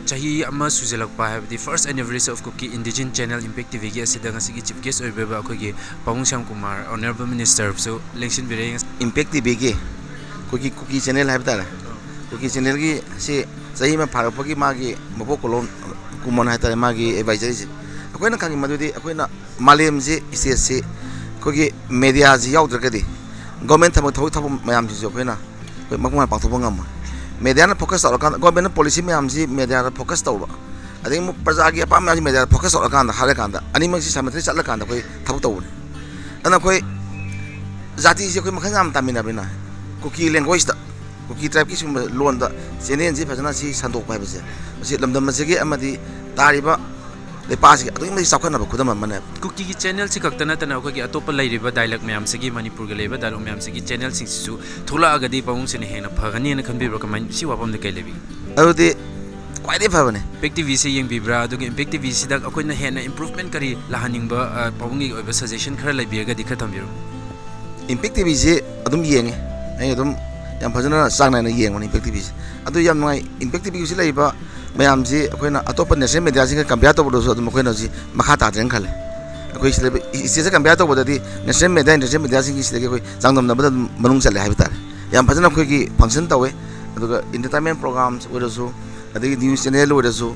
ꯆꯍꯤ ꯑꯃ ꯁꯨꯖꯜꯂꯛꯄ, ꯍꯥꯏꯕꯗꯤ first anniversary of Kuki Indigenous Channel Impact T ꯚꯤꯒꯤ ꯑꯁꯤꯗ ꯉꯁꯤꯒꯤ chief guest ꯑꯣꯏꯕꯤꯕ ꯑꯩꯈꯣꯏꯒꯤ ꯄꯥꯕꯨꯡ ꯁ꯭ꯌꯥꯝ ꯀꯨꯃꯥꯔ, Honourable Minister ꯁꯨ ꯂꯦꯡꯁꯤꯟꯕꯤꯔꯦ꯫ Impact ꯇꯤ ꯚꯤꯒꯤ ꯑꯩꯈꯣꯏꯒꯤ ꯀꯨꯀꯤ ꯆꯦꯅꯦꯜ ꯍꯥꯏꯕ ꯇꯥꯔꯦ, ꯀꯨꯀꯤ ꯆꯦꯅꯦꯜꯒꯤ ꯁꯤ ꯆꯍꯤ ꯑꯃ ꯐꯥꯔꯛꯄꯒꯤ ꯃꯥꯒꯤ ꯃꯕꯣꯛ ꯀꯣꯂꯣꯝ ꯀꯨꯃꯣꯟ ꯍꯥꯏ ꯇꯥꯔꯦ, ꯃꯥꯒꯤ ꯑꯦꯗꯚꯥꯏꯖꯔꯤꯁꯦ꯫ ꯑꯩꯈꯣꯏꯅ ꯈꯪꯉꯤ ꯃꯗꯨꯗꯤ ꯑꯩꯈꯣꯏꯅ ꯃꯥꯂꯦꯝꯁꯤ, ꯏꯁꯇꯦꯠꯁꯤ ꯑꯩꯈꯣꯏꯒꯤ ꯃꯦꯗꯤꯌꯥꯁꯤ ꯌꯥꯎꯗ꯭ꯔꯒꯗꯤ ꯒꯣꯔꯃꯦꯟ ꯊꯕꯛ, ꯊꯕꯛ ꯊꯕꯛ ꯃꯌꯥꯝꯁꯤꯁꯨ ꯑꯩꯈꯣꯏꯅ ꯑꯩꯈꯣꯏ ꯃꯄꯨꯡ ꯐꯥꯅ ꯄꯥꯡꯊꯣꯛꯄ ꯉꯝꯃꯣꯏ꯫ ꯃꯦꯗꯤꯌꯥꯅ ꯐꯣꯀꯁ ꯇꯧꯔꯀꯥꯟꯗ, ꯒꯣꯔꯃꯦꯟꯅ ꯄꯣꯂꯤꯁꯤ ꯃꯌꯥꯝꯁꯤ ꯃꯦꯗꯤꯌꯥꯗ ꯐꯣꯀꯁ ꯇꯧꯕ, ꯑꯗꯒꯤ ꯑꯃꯨꯛ ꯄ꯭ꯔꯖꯥꯒꯤ ꯑꯄꯥꯝꯕ ꯃꯌꯥꯝꯁꯤ ꯃꯦꯗꯤꯌꯥꯗ ꯐꯣꯀꯁ ꯇꯧꯔꯀꯥꯟꯗ, ꯍꯥꯏꯔꯀꯥꯟꯗ ꯑꯅꯤꯃꯛꯁꯤ ꯁꯥꯏꯃꯜꯇꯦꯅꯤꯌꯁ ꯆꯠꯂꯀꯥꯟꯗ ꯑꯩꯈꯣꯏ ꯊꯕꯛ ꯇꯧꯕꯅꯤ꯫ ꯑꯗꯨꯅ ꯑꯩꯈꯣꯏ ꯖꯥꯇꯤꯁꯤ ꯑꯩꯈꯣꯏ ꯃꯈꯜ ꯌꯥꯝ ꯇꯥꯃꯤꯟꯅꯕꯅꯤꯅ, ꯀꯨꯀꯤ ꯂꯦꯡꯒ꯭ꯋꯦꯖꯇ, ꯀꯨꯀꯤ ꯇ꯭ꯔꯥꯏꯕꯀꯤ ꯁꯤꯒꯨꯝꯕ ꯂꯣꯟꯗ ꯆꯦꯅꯦꯜꯁꯤ ꯐꯖꯅ ꯁꯤ ꯁꯟꯗꯣꯛꯄ ꯍꯥꯏꯕꯁꯦ, ꯃꯁꯤ ꯂꯝꯗꯝ ꯑꯁꯤꯒꯤ ꯑꯃꯗꯤ ꯇꯥꯔꯤꯕ ꯂꯩꯄꯥꯛꯁꯤꯒꯤ ꯑꯗꯨꯛꯀꯤ ꯃꯇꯤꯛ ꯆꯥꯎꯈꯠꯅꯕ ꯈꯨꯗꯝ ꯑꯃꯅꯦꯕ꯫ ꯀꯨꯀꯤꯒꯤ ꯆꯦꯅꯦꯜꯁꯤ ꯈꯛꯇ ꯅꯠꯇꯅ ꯑꯩꯈꯣꯏꯒꯤ ꯑꯇꯣꯞꯄ ꯂꯩꯔꯤꯕ ꯗꯥꯏꯂꯦꯛ ꯃꯌꯥꯝꯁꯤꯒꯤ, ꯃꯅꯤꯄꯨꯔꯒ ꯂꯩꯔꯤꯕ ꯗꯥꯏꯂꯦꯛ ꯃꯌꯥꯝꯁꯤꯒꯤ ꯆꯦꯅꯦꯜꯁꯤꯡꯁꯤꯁꯨ ꯊꯣꯛꯂꯛꯑꯒꯗꯤ ꯄꯥꯕꯨꯡꯁꯤꯅ ꯍꯦꯟꯅ ꯐꯒꯅꯤꯅ ꯈꯟꯕꯤꯕ꯭ꯔꯥ? ꯀꯃꯥꯏꯅ, ꯁꯤ ꯋꯥꯐꯝꯗ ꯀꯩ ꯂꯩꯕꯤꯒꯦ? ꯑꯗꯨꯗꯤ ꯈ꯭ꯋꯥꯏꯗꯒꯤ ꯐꯕꯅꯦ꯫ ꯏꯝꯄꯦꯛ ꯇꯤ ꯚꯤꯁꯦ ꯌꯦꯡꯕꯤꯕ꯭ꯔꯥ? ꯑꯗꯨꯒ ꯏꯝꯄꯦꯛ ꯇꯤ ꯚꯤꯁꯤꯗ ꯑꯩꯈꯣꯏꯅ ꯍꯦꯟꯅ ꯏꯝꯄ꯭ꯔꯨꯚꯃꯦꯟ ꯀꯔꯤ ꯂꯥꯛꯍꯟꯅꯤꯡꯕ, ꯑ, ꯄꯥꯕꯨꯡꯒꯤ ꯑꯣꯏꯕ ꯁꯖꯦꯁꯟ ꯈꯔ ꯂꯩꯕꯤꯔꯒꯗꯤ ꯈꯔ ꯊꯝꯕꯤꯔꯝꯃꯨ꯫ ꯏꯝꯄꯦꯛ ꯇꯤ ꯚꯤꯁꯦ ꯑꯗꯨꯝ ꯌꯦꯡꯉꯦ꯫ ꯑꯩ ꯑꯗꯨꯝ ꯌꯥꯝ ꯐꯖꯅ ꯆꯥꯡ ꯅꯥꯏꯅ ꯌꯦꯡꯕꯅꯤ ꯏꯝꯄꯦꯛ ꯇꯤ ꯚꯤꯁꯦ꯫ ꯑꯗꯨ ꯌꯥꯝ ꯅꯨꯡꯉꯥꯏ꯫ ꯏꯝꯄꯦꯛ ꯇꯤ ꯚꯤꯁꯤ ꯂꯩꯔꯤꯕ ꯃꯌꯥꯝꯁꯤ ꯑꯩꯈꯣꯏꯅ ꯑꯇꯣꯞꯄ ꯅꯦꯁꯅꯦꯜ ꯃꯦꯗꯤꯌꯥꯁꯤꯡꯒ ꯀꯝꯄꯤꯌꯔ ꯇꯧꯕꯗꯁꯨ ꯑꯗꯨꯝ ꯑꯩꯈꯣꯏꯅ ꯍꯧꯖꯤꯛ ꯃꯈꯥ ꯇꯥꯗ꯭ꯔꯦꯅ ꯈꯜꯂꯦ꯫ ꯑꯩꯈꯣꯏ ꯁꯤꯗ ꯏꯁꯇꯦꯠꯁꯦ ꯀꯝꯄꯤꯌꯔ ꯇꯧꯕꯗꯗꯤ ꯅꯦꯁꯅꯦꯜ ꯃꯦꯗꯤꯌꯥ, ꯏꯟꯇꯔꯅꯦꯁꯅꯦꯜ ꯃꯦꯗꯤꯌꯥꯁꯤꯡꯒꯤ ꯁꯤꯗꯒꯤ ꯑꯩꯈꯣꯏ ꯆꯥꯡꯗꯝꯅꯕꯗ ꯑꯗꯨꯝ ꯃꯅꯨꯡ ꯆꯜꯂꯦ ꯍꯥꯏꯕ ꯇꯥꯔꯦ꯫ ꯌꯥꯝ ꯐꯖꯅ ꯑꯩꯈꯣꯏꯒꯤ ꯐꯪꯁꯟ ꯇꯧꯋꯦ꯫ ꯑꯗꯨꯒ ꯏꯟꯇꯔꯇꯦꯟꯃꯦꯟ ꯄ꯭ꯔꯣꯒ꯭ꯔꯥꯝꯁ ꯑꯣꯏꯔꯁꯨ, ꯑꯗꯒꯤ ꯅ꯭ꯌꯨꯁ ꯆꯦꯅꯦꯜ ꯑꯣꯏꯔꯁꯨ,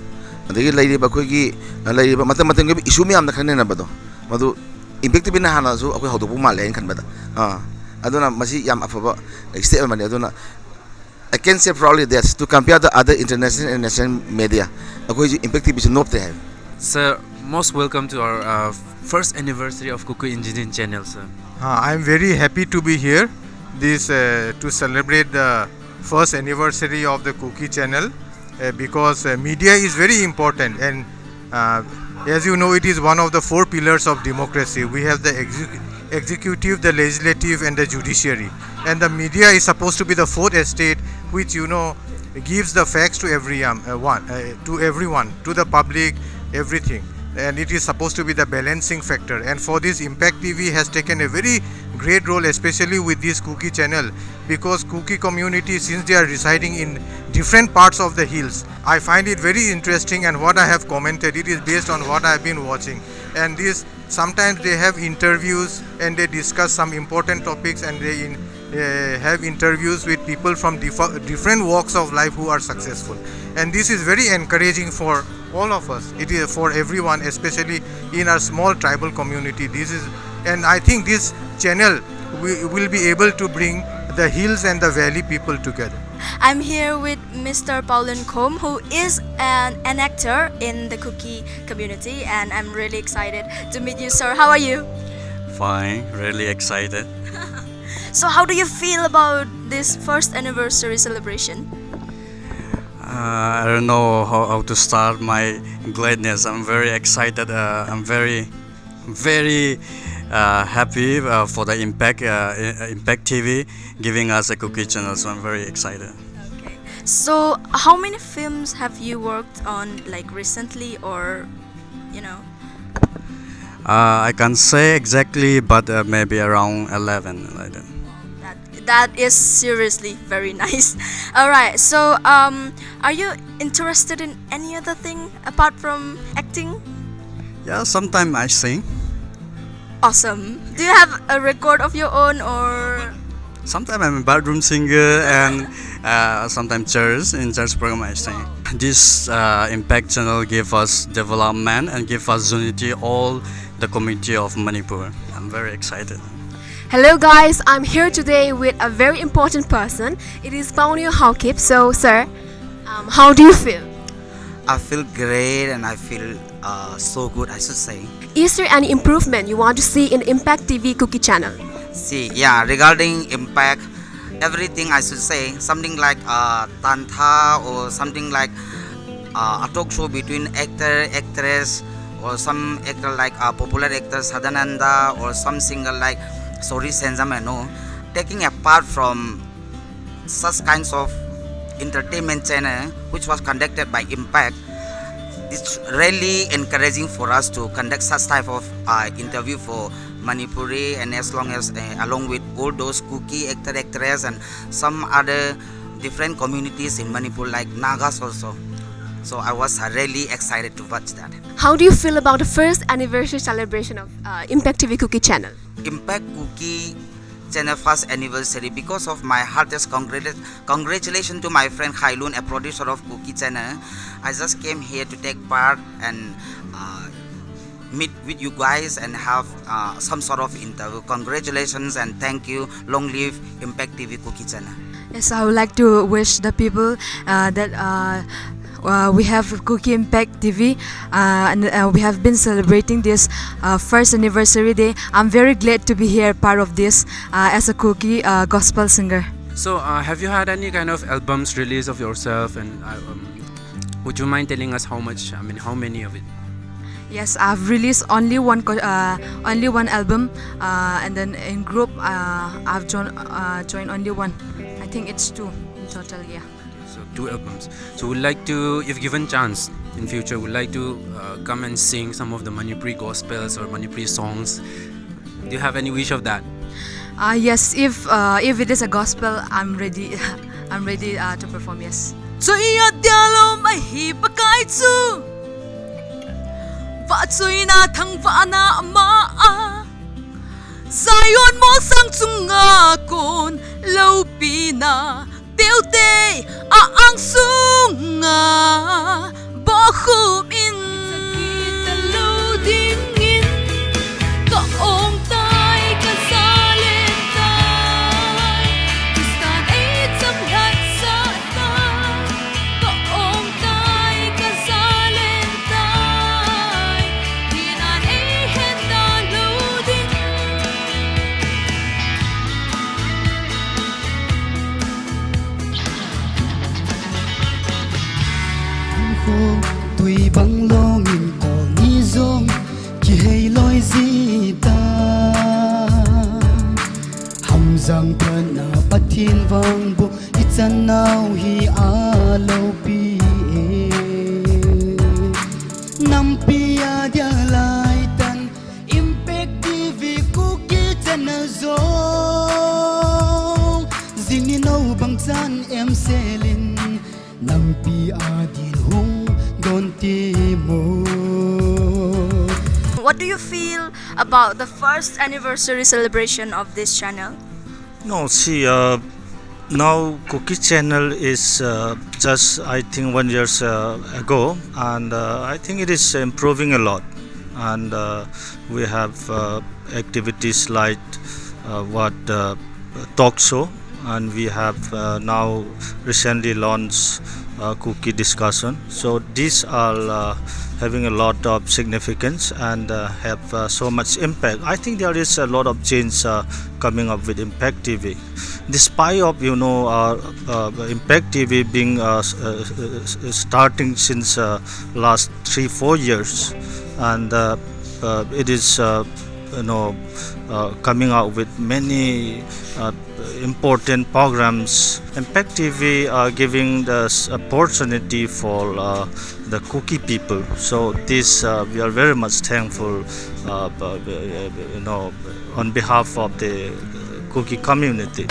ꯑꯗꯒꯤ ꯂꯩꯔꯤꯕ ꯑꯩꯈꯣꯏꯒꯤ, ꯑ, ꯂꯩꯔꯤꯕ ꯃꯇꯝ ꯃꯇꯝꯒꯤ ꯑꯣꯏꯕ ꯏꯁꯨ ꯃꯌꯥꯝꯗ ꯈꯟꯅꯅꯕꯗꯣ, ꯃꯗꯨ Impact T V ꯅ ꯍꯥꯟꯅꯁꯨ ꯑꯩꯈꯣꯏ ꯍꯧꯗꯣꯛꯄ ꯃꯥꯜꯂꯦ ꯑꯩꯅ ꯈꯟꯕꯗ꯫ ꯑꯥ, ꯑꯗꯨꯅ ꯃꯁꯤ ꯌꯥꯝ ꯑꯐꯕ step ꯑꯃꯅꯤ꯫ ꯑꯗꯨꯅ I can say proudly that to compare the other international and national media, ꯑꯩꯈꯣꯏꯁꯨ Impact T V ꯁꯤ ꯅꯣꯞꯇꯦ ꯍꯥꯏꯕ꯫ Sir, most welcome to our uh, first anniversary of Kuki Engineering Channel, sir. Uh, I'm very happy to be here this uh, to celebrate the first anniversary of the Kuki channel uh, because uh, media is very important, and uh, as you know, it is one of the four pillars of democracy. We have the exec- executive, the legislative, and the judiciary, and the media is supposed to be the fourth estate, which, you know, gives the facts to every um, uh, one uh, to everyone, to the public, everything, and it is supposed to be the balancing factor. And for this, Impact T V has taken a very great role, especially with this Kuki channel, because Kuki community, since they are residing in different parts of the hills, I find it very interesting, and what I have commented, it is based on what I have been watching. And this, sometimes they have interviews and they discuss some important topics, and they in, uh, have interviews with people from differ- different walks of life who are successful, and this is very encouraging for all of us. It is for everyone, especially in our small tribal community. This is, and I think this channel we will be able to bring the hills and the valley people together. I'm here with Mister Paulin Kom, who is an, an actor in the Kuki community, and I'm really excited to meet you, sir. How are you? Fine, really excited. So, how do you feel about this first anniversary celebration? Uh, I don't know how, how to start my gladness. I'm very excited. Uh, I'm very, very uh, happy uh, for the Impact uh, I- Impact T V giving us a Kuki channel. So I'm very excited. Okay. So, how many films have you worked on, like, recently, or, you know? Uh, I can't say exactly, but uh, maybe around eleven like that. That that is seriously very nice. All right. So, um, are you interested in any other thing apart from acting? Yeah, sometimes I sing. Awesome. Do you have a record of your own, or? Sometimes I'm a bathroom singer and uh, sometimes church, in church program I sing. This uh, Impact channel give us development and give us unity all the community of Manipur. I'm very excited. Hello guys, I'm here today with a very important person. It is Pawneo Haokip. So sir, um, how do you feel? I feel great and I feel uh, so good, I should say. Is there any improvement you want to see in Impact T V Kuki channel? See, yeah, regarding Impact, everything I should say, something like uh, Tantha or something like uh, a talk show between actor, actress, or some actor like uh, popular actor Sadananda or some singer like Sori Senzameno, taking a part from such kinds of entertainment channel which was conducted by Impact. It's really encouraging for us to conduct such type of uh, interview for Manipuri, and as long as uh, along with all those Kuki actor, actress, and some other different communities in Manipur like Nagas also. So I was uh, really excited to watch that. How do you feel about the first anniversary celebration of uh, Impact T V Kuki channel? Impact Kuki channel first anniversary. Because of my heartiest congratulations to my friend Khailun, a producer of Kuki channel. I just came here to take part and uh, meet with you guys and have uh, some sort of interview. Congratulations and thank you. Long live Impact T V Kuki channel. Yes, I would like to wish the people uh, that uh, uh, we have Kuki Impact T V uh, and uh, we have been celebrating this uh, first anniversary day. I'm very glad to be here, part of this uh, as a Kuki uh, gospel singer. So, uh, have you had any kind of albums release of yourself, and uh, um, would you mind telling us how much? I mean, how many of it? Yes, I've released only one co- uh, only one album, uh, and then in group uh, I've joined uh, joined only one. I think it's two in total. Yeah. So two albums. So would like to, if given chance in future, would like to uh, come and sing some of the Manipuri gospels or Manipuri songs. Do you have any wish of that? Uh, yes, if uh, if it is a gospel, I'm ready. I'm ready uh, to perform. Yes. Tsuya dialo mahi pakai chu. Va tsuina thang va na ma a. Zion mo sang chunga kon lo pina. Teute a ang sunga. Bo khum in. Lo ding in. Zang phana Pathian vangbu ichan nau hi a lo pi e. Nampi a dia lai tan Impact T V Kuki channel zong. Zini no bang chan em selin nampi a din hung don ti mo. What do you feel about the first anniversary celebration of this channel? No, see, uh, now Kuki channel is uh, just, I think, one years uh, ago, and uh, I think it is improving a lot. And uh, we have uh, activities like uh, what uh, talk show, and we have uh, now recently launched uh, Kuki discussion. So these are uh, having a lot of significance and uh, have uh, so much impact. I think there is a lot of change uh, coming up with Impact T V. Despite of, you know, uh, uh, Impact T V being uh, s- uh, s- uh, starting since uh, last three four years, and uh, uh, it is uh, you know uh, coming out with many uh, important programs. Impact T V are giving this opportunity for uh, the Kuki people. So this uh, we are very much thankful, uh, uh, you know, on behalf of the Kuki community.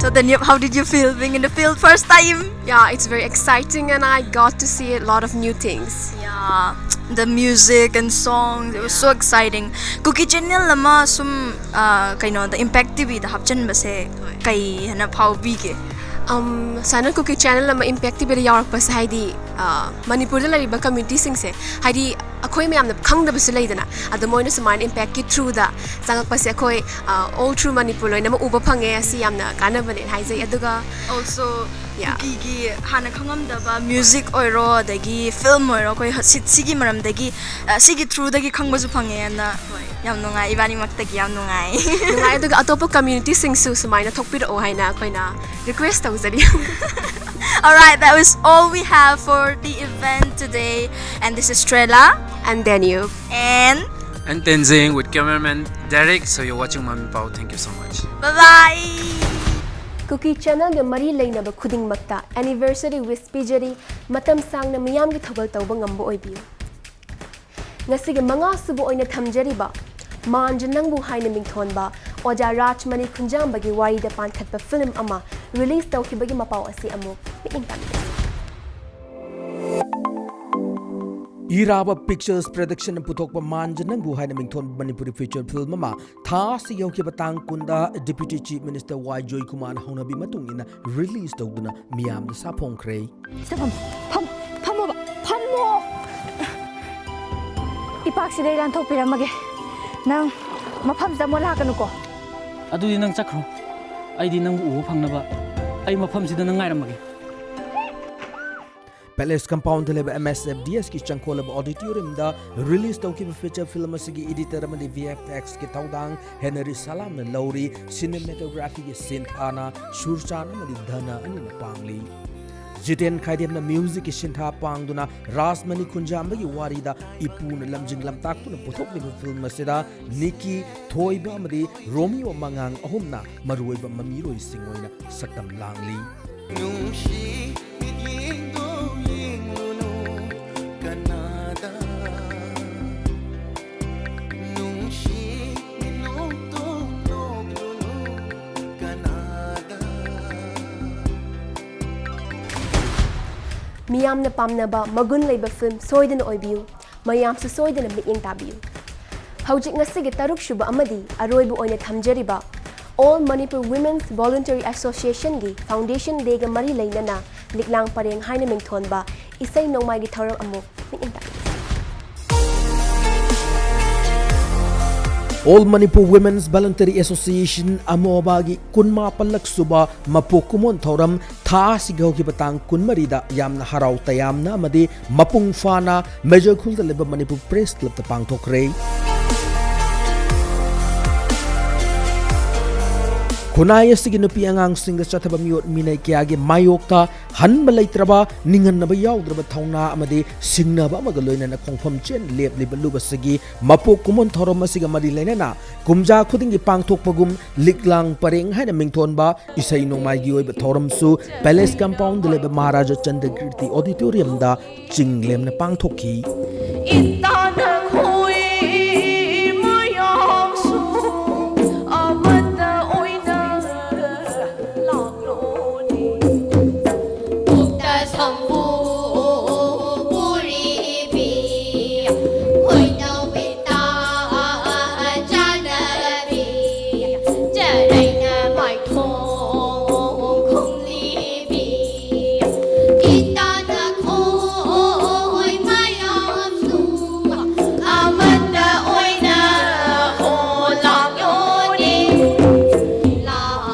So then, you, how did you feel being in the field first time? Yeah, it's very exciting, and I got to see a lot of new things. Yeah, the music and songs, it was so exciting. Kuki channel lama sum uh, kaino the Impact T V da hapchan base kai hana phao bi ke. Um, Sana Kuki channel lama Impact T V da ꯌꯥꯎꯔꯛꯄꯁꯦ ꯍꯥꯏꯗꯤ uh, ꯃꯅꯤꯄꯨꯔꯗ ꯂꯩꯔꯤꯕ community ꯁꯤꯡꯁꯦ ꯍꯥꯏꯗꯤ ꯑꯩꯈꯣꯏ ꯃꯌꯥꯝꯅ ꯈꯪꯗꯕꯁꯨ ꯂꯩꯗꯅ, ꯑꯗꯣ ꯃꯣꯏꯅ ꯁꯨꯃꯥꯏꯅ Impact ꯀꯤ through ꯗ ꯆꯪꯉꯛꯄꯁꯦ ꯑꯩꯈꯣꯏ uh, all through Manipur ꯂꯣꯏꯅꯃꯛ ꯎꯕ ꯐꯪꯉꯦ꯫ ꯑꯁꯤ ꯌꯥꯝꯅ ꯀꯥꯟꯅꯕꯅꯦꯅ ꯍꯥꯏꯖꯩ꯫ ꯑꯗꯨꯒ also ꯀꯨꯀꯤꯒꯤ ꯍꯥꯟꯅ ꯈꯪꯉꯝꯗꯕ ꯃ꯭ꯌꯨꯖꯤꯛ ꯑꯣꯏꯔꯣ, ꯑꯗꯒꯤ ꯐꯤꯜꯝ ꯑꯣꯏꯔꯣ, ꯑꯩꯈꯣꯏ ꯁꯤ-, ꯁꯤꯒꯤ ꯃꯔꯝꯗꯒꯤ, ꯑ, ꯁꯤꯒꯤ ꯊ꯭ꯔꯨꯗꯒꯤ ꯈꯪꯕꯁꯨ ꯐꯪꯉꯦꯅ꯫ ꯍꯣꯏ꯫ ꯌꯥꯝ ꯅꯨꯡꯉꯥꯏ, ꯏꯕꯥꯅꯤꯃꯛꯇꯒꯤ ꯌꯥꯝ ꯅꯨꯡꯉꯥꯏ꯫ ꯅꯨꯡꯉꯥꯏ, ꯑꯗꯨꯒ ꯑꯇꯣꯞꯄ ꯀꯝꯃ꯭ꯌꯨꯅꯤꯇꯤꯁꯤꯡꯁꯨ ꯁꯨꯃꯥꯏꯅ ꯊꯣꯛꯄꯤꯔꯛꯑꯣ ꯍꯥꯏꯅ ꯑꯩꯈꯣꯏꯅ ꯔꯤꯀ꯭ꯋꯦꯁ ꯇꯧꯖꯔꯤ꯫ Alright, that was all we have for the event today. And this is Strela. And Daniel. And And Tenzing with cameraman Derek. So you're watching Mami Pao. Thank you so much. Bye bye. ꯀꯨꯀꯤ ꯆꯦꯅꯦꯜꯒ ꯃꯔꯤ ꯂꯩꯅꯕ ꯈꯨꯗꯤꯡꯃꯛꯇ anniversary wish ꯄꯤꯖꯔꯤ꯫ ꯃꯇꯝ ꯁꯥꯡꯅ ꯃꯤꯌꯥꯝꯒꯤ ꯊꯧꯒꯜ ꯇꯧꯕ ꯉꯝꯕ ꯑꯣꯏꯕꯤꯌꯨ꯫ ꯉꯁꯤꯒꯤ ꯃꯉꯥꯁꯨꯕ ꯑꯣꯏꯅ ꯊꯝꯖꯔꯤꯕ ꯃꯥꯟꯖ ꯅꯪꯕꯨ ꯍꯥꯏꯅ ꯃꯤꯡꯊꯣꯟꯕ ꯑꯣꯖꯥ ꯔꯥꯖꯃꯅꯤ ꯈꯨꯟꯖꯥꯝꯕꯒꯤ ꯋꯥꯔꯤꯗ ꯄꯥꯟꯈꯠꯄ ꯐꯤꯂꯝ ꯑꯃ ꯔꯤꯂꯤꯖ ꯇꯧꯈꯤꯕꯒꯤ ꯃꯄꯥꯎ ꯑꯁꯤ ꯑꯃꯨꯛ ꯃꯤꯠꯌꯦꯡ ꯇꯥꯕꯤꯔꯁꯤ꯫ ꯏꯔꯥꯕ ꯄꯤꯛꯆꯔꯁ ꯄ꯭ꯔꯗꯛꯁꯟꯅ ꯄꯨꯊꯣꯛꯄ ꯃꯥꯟꯖ ꯅꯪꯕꯨ ꯍꯥꯏꯅ ꯃꯤꯡꯊꯣꯟꯕ ꯃꯅꯤꯄꯨꯔꯤ ꯐꯤꯆꯔ ꯐꯤꯂꯝ ꯑꯃ ꯊꯥ ꯑꯁꯤ ꯌꯧꯈꯤꯕ ꯇꯥꯡ ꯀꯨꯟꯗ ꯗꯤꯄ꯭ꯌꯨꯇꯤ ꯆꯤꯐ ꯃꯤꯅꯤꯁꯇꯔ ꯋꯥꯏ ꯖꯣꯏꯀꯨꯃꯥꯔꯅ ꯍꯧꯅꯕꯤ ꯃꯇꯨꯡ ꯏꯟꯅ ꯔꯤꯂꯤꯖ ꯇꯧꯗꯨꯅ ꯃꯤꯌꯥꯝꯗ ꯁꯥꯐꯣꯡꯈ꯭ꯔꯦ꯫ ꯁꯤꯗ ꯐꯝꯃꯣ꯫ ꯐꯝ-, ꯐꯝꯃꯣꯕ꯫ ꯐꯝꯃꯣ꯫ ꯏꯄꯥꯛꯁꯤꯗ ꯑꯩ ꯂꯥꯟꯊꯣꯛꯄꯤꯔꯝꯃꯒꯦ꯫ ꯅꯪ ꯃꯐꯝꯁꯤꯗ ꯑꯃꯨꯛ ꯂꯥꯛꯀꯅꯨꯀꯣ꯫ ꯑꯗꯨꯗꯤ ꯅꯪ ꯆꯠꯈ꯭ꯔꯣ꯫ ꯑꯩꯗꯤ ꯅꯪꯕꯨ ꯎꯕ ꯐꯪꯅꯕ ꯑꯩ ꯃꯐꯝꯁꯤꯗ ꯅꯪ ꯉꯥꯏꯔꯝꯃꯒꯦ꯫ ꯄꯦꯂꯦꯁ ꯀꯝꯄꯥꯎꯟꯗ ꯂꯩꯕ M S F D ꯑꯦꯁꯀꯤ ꯆꯪꯈꯣꯜꯂꯕ ꯑꯣꯗꯤꯇꯣꯔꯤꯌꯝꯗ release ꯇꯧꯈꯤꯕ ꯐꯤꯆꯔ ꯐꯤꯂꯝ ꯑꯁꯤꯒꯤ ꯏꯗꯤꯇꯔ ꯑꯃꯗꯤ ꯚꯤ ꯑꯦꯐ ꯑꯦꯛꯁꯀꯤ ꯊꯧꯗꯥꯡ ꯍꯦꯅꯔꯤ ꯁꯂꯥꯝꯅ ꯂꯧꯔꯤ꯫ ꯁꯤꯅꯦꯃꯦꯇꯣꯒ꯭ꯔꯥꯐꯤꯒꯤ ꯁꯤꯟꯊꯥꯅ ꯁꯨꯔꯆꯥꯟ ꯑꯃꯗꯤ ꯙꯅ ꯑꯅꯤꯅ ꯄꯥꯡꯂꯤ꯫ ꯖꯤꯇꯦꯟ ꯈꯥꯏꯗꯦꯝꯅ ꯃ꯭ꯌꯨꯖꯤꯛꯀꯤ ꯁꯤꯟꯊꯥ ꯄꯥꯡꯗꯨꯅ ꯔꯥꯖꯃꯅꯤ ꯈꯨꯟꯖꯥꯝꯕꯒꯤ ꯋꯥꯔꯤꯗ ꯏꯄꯨꯅ ꯂꯝꯖꯤꯡ ꯂꯝꯇꯥꯛꯇꯨꯅ ꯄꯨꯊꯣꯛꯂꯤꯕ ꯐꯤꯂꯝ ꯑꯁꯤꯗ ꯅꯤꯀꯤ, ꯊꯣꯏꯕ ꯑꯃꯗꯤ ꯔꯣꯃꯤꯌꯣ ꯃꯉꯥꯡ ꯑꯍꯨꯝꯅ ꯃꯔꯨꯑꯣꯏꯕ ꯃꯃꯤꯔꯣꯏꯁꯤꯡ ꯑꯣꯏꯅ ꯁꯛꯇꯝ ꯂꯥꯡꯂꯤ꯫ ꯅꯨꯡꯁꯤ ꯃꯤꯠꯌꯦꯡꯗꯣ ꯌꯦꯡꯂꯨꯅꯨ ꯀꯅꯥꯗ, ꯅꯨꯡꯁꯤ ꯃꯤꯅꯣꯛꯇꯣ ꯅꯣꯛꯂꯨꯅꯨ ꯀꯅꯥꯗ꯫ ꯃꯤꯌꯥꯝꯅ ꯄꯥꯝꯅꯕ ꯃꯒꯨꯟ ꯂꯩꯕ ꯐꯤꯂꯝ ꯁꯣꯏꯗꯅ ꯑꯣꯏꯕꯤꯌꯨ꯫ ꯃꯌꯥꯝꯁꯨ ꯁꯣꯏꯗꯅ ꯃꯤꯠꯌꯦꯡ ꯇꯥꯕꯤꯌꯨ꯫ ꯍꯧꯖꯤꯛ ꯉꯁꯤꯒꯤ ꯇꯔꯨꯛꯁꯨꯕ ꯑꯃꯗꯤ ꯑꯔꯣꯏꯕ ꯑꯣꯏꯅ ꯊꯝꯖꯔꯤꯕ All Manipur Women's Voluntary Associationꯒꯤ Foundation Dayꯒ ꯃꯔꯤ ꯂꯩꯅꯅ ꯂꯤꯛꯂꯥꯡ ꯄꯔꯦꯡ ꯍꯥꯏꯅ ꯃꯤꯡꯊꯣꯟꯕ ꯏꯁꯩ ꯅꯣꯡꯃꯥꯏꯒꯤ ꯊꯧꯔꯝ ꯑꯃꯨꯛ ꯃꯤꯠꯌꯦꯡ ꯇꯥꯕꯤꯌꯨ꯫ All Manipur Women's Voluntary Association, ꯑꯃꯣꯕꯥꯒꯤ ꯀꯨꯟꯃꯥꯄꯜꯂꯛ ꯁꯨꯕ ꯃꯄꯣꯛ ꯀꯨꯝꯑꯣꯟ ꯊꯧꯔꯝ ꯊꯥ ꯑꯁꯤꯒꯤ ꯍꯧꯈꯤꯕ ꯇꯥꯡ ꯀꯨꯟꯃꯔꯤꯗ ꯌꯥꯝꯅ ꯍꯔꯥꯎ ꯇꯌꯥꯝꯅ ꯑꯃꯗꯤ ꯃꯄꯨꯡ ꯐꯥꯅ ꯃꯦꯖꯔ ꯈꯨꯜꯗ ꯂꯩꯕ ꯃꯅꯤꯄꯨꯔ ꯄ꯭ꯔꯦꯁ ꯀ꯭ꯂꯕꯇ ꯄꯥꯡꯊꯣꯛꯈ꯭ꯔꯦ꯫ ꯈꯨꯟꯅꯥꯏ ꯑꯁꯤꯒꯤ ꯅꯨꯄꯤ ꯑꯉꯥꯡꯁꯤꯡꯗ ꯆꯠꯊꯕ ꯃꯤꯑꯣꯠ ꯃꯤꯅꯩ ꯀꯌꯥꯒꯤ ꯃꯥꯌꯣꯛꯇ ꯍꯟꯕ ꯂꯩꯇ꯭ꯔꯕ, ꯅꯤꯡꯍꯟꯅꯕ ꯌꯥꯎꯗ꯭ꯔꯕ ꯊꯧꯅꯥ ꯑꯃꯗꯤ ꯁꯤꯡꯅꯕ ꯑꯃꯒ ꯂꯣꯏꯅꯅ ꯈꯣꯡꯐꯝ ꯆꯦꯟ ꯂꯦꯞꯂꯤꯕ ꯂꯨꯞ ꯑꯁꯤꯒꯤ ꯃꯄꯣꯛ ꯀꯨꯝꯑꯣꯟ ꯊꯧꯔꯝ ꯑꯁꯤꯒ ꯃꯔꯤ ꯂꯩꯅꯅ ꯀꯨꯝꯖꯥ ꯈꯨꯗꯤꯡꯒꯤ ꯄꯥꯡꯊꯣꯛꯄꯒꯨꯝ ꯂꯤꯛꯂꯥꯡ ꯄꯔꯦꯡ ꯍꯥꯏꯅ ꯃꯤꯡꯊꯣꯟꯕ ꯏꯁꯩ ꯅꯣꯡꯃꯥꯏꯒꯤ ꯑꯣꯏꯕ ꯊꯧꯔꯝꯁꯨ ꯄꯦꯂꯦꯁ ꯀꯝꯄꯥꯎꯟꯗ ꯂꯩꯕ ꯃꯍꯥꯔꯥꯖꯥ ꯆꯟꯗ꯭ꯔꯀꯤꯔꯇꯤ ꯑꯣꯗꯤꯇꯣꯔꯤꯌꯝꯗ ꯆꯤꯡ ꯂꯦꯝꯅ ꯄꯥꯡꯊꯣꯛꯈꯤ꯫ ꯏꯇꯥꯅ ꯈꯣꯏ ꯃꯌꯥꯝꯁꯨ ꯑꯃꯠꯇ ꯑꯣꯏꯅ ꯂꯥꯛꯂꯣꯅꯦ꯫ ꯄꯨꯛꯇ ꯁꯝꯕꯨ ꯄꯨꯔꯤꯕꯤ, ꯈꯣꯏꯅꯧ ꯏꯇꯥ ꯆꯥꯟꯅꯕꯤ, ꯆꯔꯩꯅ ꯃꯥꯏꯊꯣꯡ ꯈꯨꯝꯂꯤꯕꯤ, ꯏꯇꯥꯅ ꯈꯣꯏ ꯃꯌꯥꯝꯁꯨ ꯑꯃꯠꯇ ꯑꯣꯏꯅ ꯍꯣ ꯂꯥꯛꯂꯣꯅꯦ꯫ ꯂꯥꯡ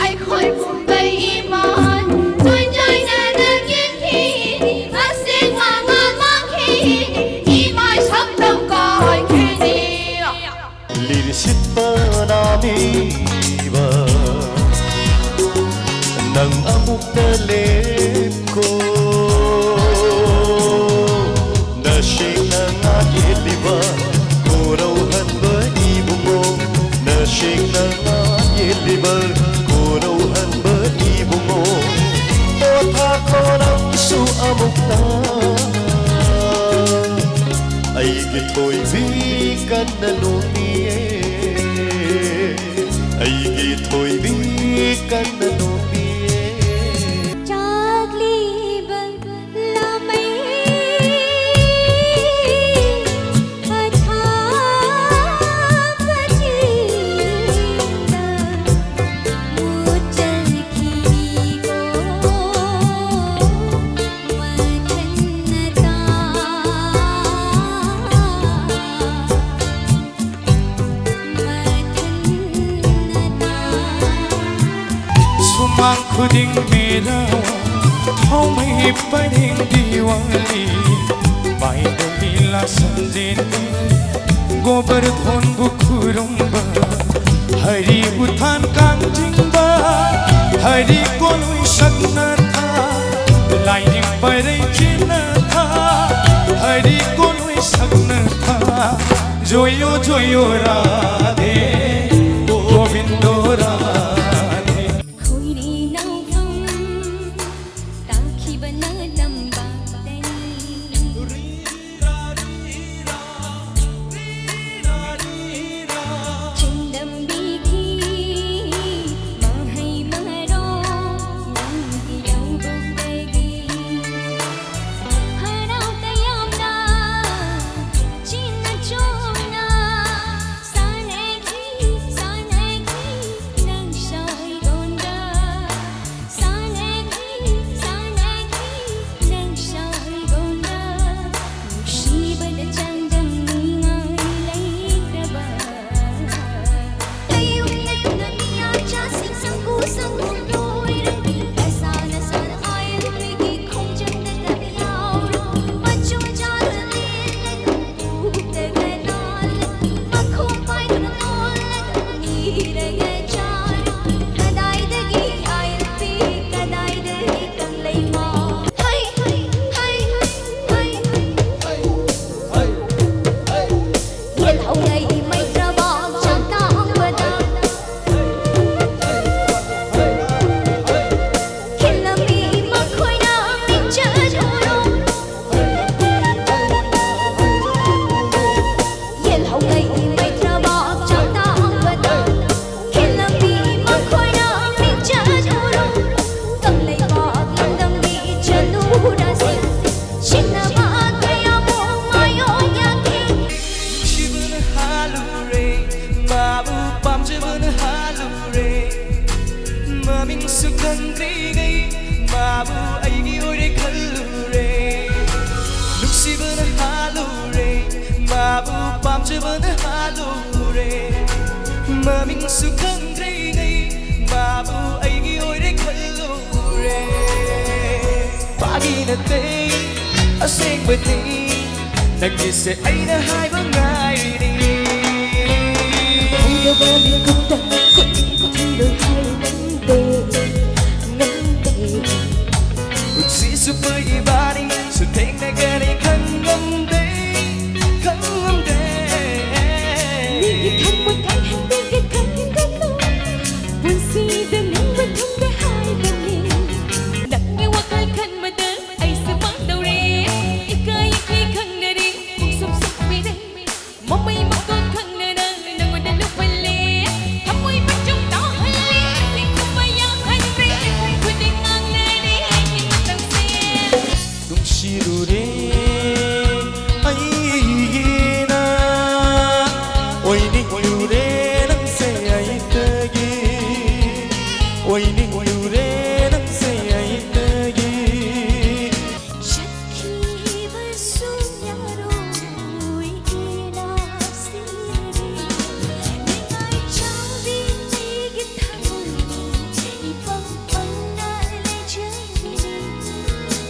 ꯑꯩꯈꯣꯏ ꯄꯨꯝꯕꯩ ꯏꯃꯥꯟ, ꯆꯣꯏ ꯆꯣꯏꯅꯅ ꯀꯤꯟꯈꯤꯅꯤ, ꯑꯁꯦꯡꯕ ꯉꯥꯡꯈꯤꯅꯤ, ꯏꯃꯥꯏ ꯁꯛꯇꯝ ꯀꯥꯏꯈꯤꯅꯤ꯫ ꯂꯤꯔꯤꯁꯤꯠꯄ ꯅꯥꯃꯤꯕ, ꯅꯪ ꯑꯃꯨꯛꯇ ꯂꯦꯞꯀꯣ꯫ ꯅꯁꯦꯡꯅ ꯉꯥ ꯌꯦꯜꯂꯤꯕ ꯀꯣꯔꯧꯍꯟꯕ ꯏꯕꯨꯡꯉꯣ, ꯅꯁꯦꯡꯅ ꯉꯥ ꯌꯦꯜꯂꯤꯕ ꯀꯣꯔꯧꯍꯟꯕ ꯏꯕꯨꯡꯉꯣ, ꯄꯣꯊꯥꯈꯣ ꯅꯪꯁꯨ ꯑꯃꯨꯛꯇ꯫ ꯑꯩꯒꯤ ꯊꯣꯏꯕꯤ ꯀꯟꯅ ꯂꯣꯡꯂꯤꯌꯦ, ꯑꯩꯒꯤ ꯊꯣꯏ ꯃꯥꯡ ꯈꯨꯗꯤꯡ ꯃꯦꯔꯥ ꯊꯥꯎꯃꯩ ꯄꯔꯦꯡ ꯗꯤꯋꯥꯂꯤ ꯃꯥꯏꯗ ꯂꯤꯂꯥ ꯁꯟꯖꯦꯟꯕꯤ ꯒꯣꯕꯔꯙꯣꯟꯕꯨ ꯈꯨꯔꯨꯝꯕ ꯍꯔꯤ ꯎꯊꯥꯟ ꯀꯥꯡꯖꯤꯡꯕ ꯍꯔꯤ ꯀꯣꯂꯣꯏ ꯁꯛꯅ ꯊꯥ ꯂꯥꯏꯅꯤꯡ ꯄꯔꯩ ꯆꯤꯟꯅ ꯊꯥ ꯍꯔꯤ ꯀꯣꯂꯣꯏ ꯁꯛꯅ ꯊꯥ ꯖꯣꯌꯣ ꯖꯣꯌꯣ ꯔꯥꯙꯦ ꯒꯣꯕꯤꯟꯗꯣ ꯔꯥꯙꯦ꯫ ꯈꯣꯏꯔꯤ ꯅꯧꯐꯝ ꯇꯥꯈꯤꯕꯅ ꯇꯝꯕꯥꯛꯇꯅꯤ꯫ ꯆꯤꯡꯗꯝꯕꯤꯈꯤ ꯃꯍꯩ ꯃꯔꯣꯡ ꯅꯪꯒꯤ ꯂꯧꯕꯨꯛꯇꯒꯤ꯫ ꯍꯔꯥꯎ ꯇꯌꯥꯝꯅ ꯆꯤꯟꯅ ꯆꯣꯡꯅ ꯁꯥꯟꯅꯈꯤ, ꯁꯥꯟꯅꯈꯤ ꯅꯪ ꯁꯥꯏꯒꯣꯟꯗ꯫ ꯁꯥꯟꯅꯈꯤ, ꯁꯥꯟꯅꯈꯤ ꯅꯪ ꯁꯥꯏꯒꯣꯟꯗ꯫ ꯅꯨꯡꯁꯤꯕꯗ ꯆꯥꯡꯗꯝꯅꯤꯡꯉꯥꯏ ꯂꯩꯇ꯭ꯔꯕ꯫ ꯅꯌꯨꯝ ꯅꯌꯨꯝꯗ ꯃꯤꯌꯥꯝ ꯆꯥꯁꯤꯡ ꯁꯪꯒꯨ ꯁꯪꯒꯨ ꯂꯣꯏꯔꯦ꯫ ꯅꯁꯥ ꯅꯁꯥꯅ ꯑꯥꯏ ꯑꯦꯜ ꯄꯤꯒꯤ ꯈꯣꯡꯖꯪꯗ ꯀꯔꯤ ꯌꯥꯎꯔꯣ? ꯃꯆꯨ ꯆꯥꯔ ꯂꯦꯜꯂꯒ ꯎꯞꯇꯒ ꯅꯥꯜꯂꯒ ꯃꯈꯣꯡ ꯄꯥꯏꯗꯨꯅ ꯂꯣꯜꯂꯒ ꯅꯤꯔꯒ ꯆꯥꯔꯣ꯫ ꯀꯗꯥꯏꯗꯒꯤ ꯑꯥꯏ ꯑꯦꯜ ꯄꯤ, ꯀꯗꯥꯏꯗꯒꯤ ꯀꯪꯂꯩꯃꯥ? ꯍꯩ, ꯍꯩ, ꯍꯩ, ꯍꯩ, ꯍꯩ꯫ ꯌꯦꯜꯍꯧ ꯂꯩ ꯃꯩꯇ꯭ꯔꯕꯥꯛ ꯆꯥꯛꯇꯥꯡꯕꯗ ꯈꯤꯜꯂꯝꯃꯤ ꯃꯈꯣꯏꯅ ꯃꯤꯡꯆꯠ ꯎꯔꯣ꯫ ꯌꯦꯜꯍꯧ ꯂꯩ ꯃꯩꯇ꯭ꯔꯕꯥꯛ ꯆꯥꯛꯇꯥꯡꯕꯗ ꯈꯤꯜꯂꯝꯃꯤ ꯃꯈꯣꯏꯅ ꯃꯤꯡꯆꯠ ꯎꯔꯣ꯫ ꯀꯪꯂꯩꯄꯥꯛ ꯂꯝꯗꯝꯒꯤ ꯆꯠꯅꯨꯔꯁꯤ ꯁꯤꯡꯅꯕ ꯀꯌꯥꯃꯨꯛ ꯃꯥꯌꯣꯛ ꯌꯥꯈꯤ꯫ ꯅꯨꯡꯁꯤꯕꯅ ꯍꯥꯜꯂꯨꯔꯦ, ꯃꯥꯕꯨ ꯄꯥꯝꯖꯕꯅ ꯍꯥꯜꯂꯨꯔꯦ꯫ ꯃꯃꯤꯡꯁꯨ ꯈꯪꯗ꯭ꯔꯤꯉꯩ ꯃꯥꯕꯨ ꯑꯩꯒꯤ ꯑꯣꯏꯔꯦ ꯈꯜꯂꯨꯔꯦ꯫ ꯅꯨꯡꯁꯤꯕꯅ ꯍꯥꯜꯂꯨꯔꯦ, ꯃꯥꯕꯨ ꯄꯥꯝꯖꯕꯅ ꯍꯥꯜꯂꯨꯔꯦ꯫ ꯃꯃꯤꯡꯁꯨ ꯈꯪꯗ꯭ꯔꯤꯉꯩ ꯃꯥꯕꯨ ꯑꯩꯒꯤ ꯑꯣꯏꯔꯦ ꯅꯠꯇꯦ, ꯑꯁꯦꯡꯕꯅꯤ, ꯅꯪꯒꯤꯁꯦ ꯑꯩꯅ ꯍꯥꯏꯕ ꯉꯥꯏꯔꯤꯅꯤ꯫ ꯈꯪꯗꯕ ꯃꯤꯀꯨꯞꯇ ꯈꯨꯠ ꯈꯨꯠꯂꯣꯏ ꯍꯥꯏ ꯉꯝꯗꯦ, ꯉꯝꯗꯦ꯫ ꯄꯨꯟꯁꯤ ꯆꯨꯞꯄ ꯏꯕꯥꯅꯤ ꯁꯨꯊꯦꯡꯅꯒꯅꯤ ꯈꯪꯂꯝꯗꯦ, ꯈꯪꯂꯝꯗꯦ꯫ ꯃꯤꯒꯤ ꯊꯃꯣꯏ ꯀꯥꯏꯍꯟꯕꯤꯒꯦ ꯈꯟꯒꯅꯨ, ꯄꯨꯟꯁꯤꯗ ꯅꯤꯡꯕ ꯊꯨꯡꯗꯦ ꯍꯥꯏꯕꯅꯤ꯫ ꯅꯪꯒꯤ ꯋꯥꯈꯜ ꯈꯟꯕꯗ ꯑꯩꯁꯨ ꯃꯥꯡꯗꯧꯔꯦ꯫ ꯏꯀꯥꯏ ꯏꯀꯤ ꯈꯪꯅꯔꯦ, ꯈꯣꯡꯁꯨꯝ ꯁꯨꯝꯕꯤꯔꯦ꯫ ꯃꯃꯩ ꯃꯀꯣꯛ ꯈꯪꯅꯅ ꯅꯪꯉꯣꯟꯗ ꯂꯨꯞꯍꯜꯂꯦ꯫ ꯊꯃꯣꯏ ꯃꯆꯨꯝ ꯇꯥꯍꯜꯂꯦ꯫ ꯅꯤꯡꯊꯨꯝꯕ ꯌꯥꯍꯟꯗ꯭ꯔꯦ꯫ ꯄꯨꯡ ꯈꯨꯗꯤꯡ ꯉꯥꯡꯅꯔꯦ ꯑꯩꯒꯤ ꯃꯇꯝꯁꯦ꯫ ꯅꯨꯡꯁꯤꯔꯨꯔꯦ ꯑꯩꯅ, ꯑꯣꯏꯅꯤꯡꯂꯨꯔꯦ ꯅꯪꯁꯦ ꯑꯩꯇꯒꯤ, ꯑꯣꯏꯅꯤꯡꯂꯨꯔꯦ ꯅꯪꯁꯦ ꯑꯩꯇꯒꯤ꯫ ꯆꯠꯈꯤꯕꯁꯨ ꯌꯥꯔꯣꯏ ꯏꯅꯥꯁꯤꯡꯒꯤ ꯅꯤꯡꯉꯥꯏ ꯆꯥꯎꯕꯤ ꯅꯪꯒꯤ ꯊꯃꯣꯏꯅꯤ ꯏꯄꯪ ꯄꯪꯅ ꯂꯩꯖꯔꯤꯅꯤ꯫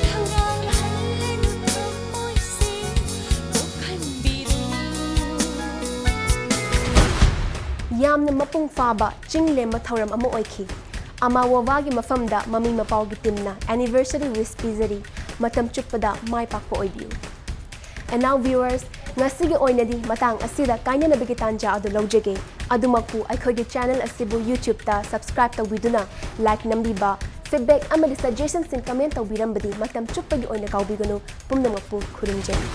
ꯊꯧꯔꯥꯡ ꯍꯜꯂꯅꯨ ꯊꯃꯣꯏꯁꯦ ꯀꯣꯛꯍꯟꯕꯤꯔꯨ꯫ ꯌꯥꯝꯅ ꯃꯄꯨꯡ ꯐꯥꯕ ꯆꯤꯡ ꯂꯦꯝꯕ ꯊꯧꯔꯝ ꯑꯃ ꯑꯣꯏꯈꯤ꯫ ꯑꯃꯥ ꯋꯣꯕꯥꯒꯤ ꯃꯐꯝꯗ ꯃꯃꯤ ꯃꯄꯥꯎꯒꯤ ꯇꯤꯝꯅ anniversary wish ꯄꯤꯖꯔꯤ꯫ ꯃꯇꯝ ꯆꯨꯞꯄꯗ ꯃꯥꯏ ꯄꯥꯛꯄ ꯑꯣꯏꯕꯤꯌꯨ꯫ And now viewers, ꯉꯁꯤꯒꯤ ꯑꯣꯏꯅꯗꯤ ꯃꯇꯥꯡ ꯑꯁꯤꯗ ꯀꯥꯏꯅꯅꯕꯒꯤ ꯇꯥꯟꯖꯥ ꯑꯗꯨ ꯂꯧꯖꯒꯦ꯫ ꯑꯗꯨꯃꯛꯄꯨ ꯑꯩꯈꯣꯏꯒꯤ channel ꯑꯁꯤꯕꯨ YouTube-ꯇ subscribe ꯇꯧꯕꯤꯗꯨꯅ like ꯅꯝꯕꯤꯕ, feedback ꯑꯃꯗꯤ suggestion-ꯁꯤꯡ comment ꯇꯧꯕꯤꯔꯝꯕꯗꯤ ꯃꯇꯝ ꯆꯨꯞꯄꯒꯤ ꯑꯣꯏꯅ ꯀꯥꯎꯕꯤꯒꯅꯨ꯫ ꯄꯨꯝꯅꯃꯛꯄꯨ ꯈꯨꯔꯨꯝꯖꯔꯤ꯫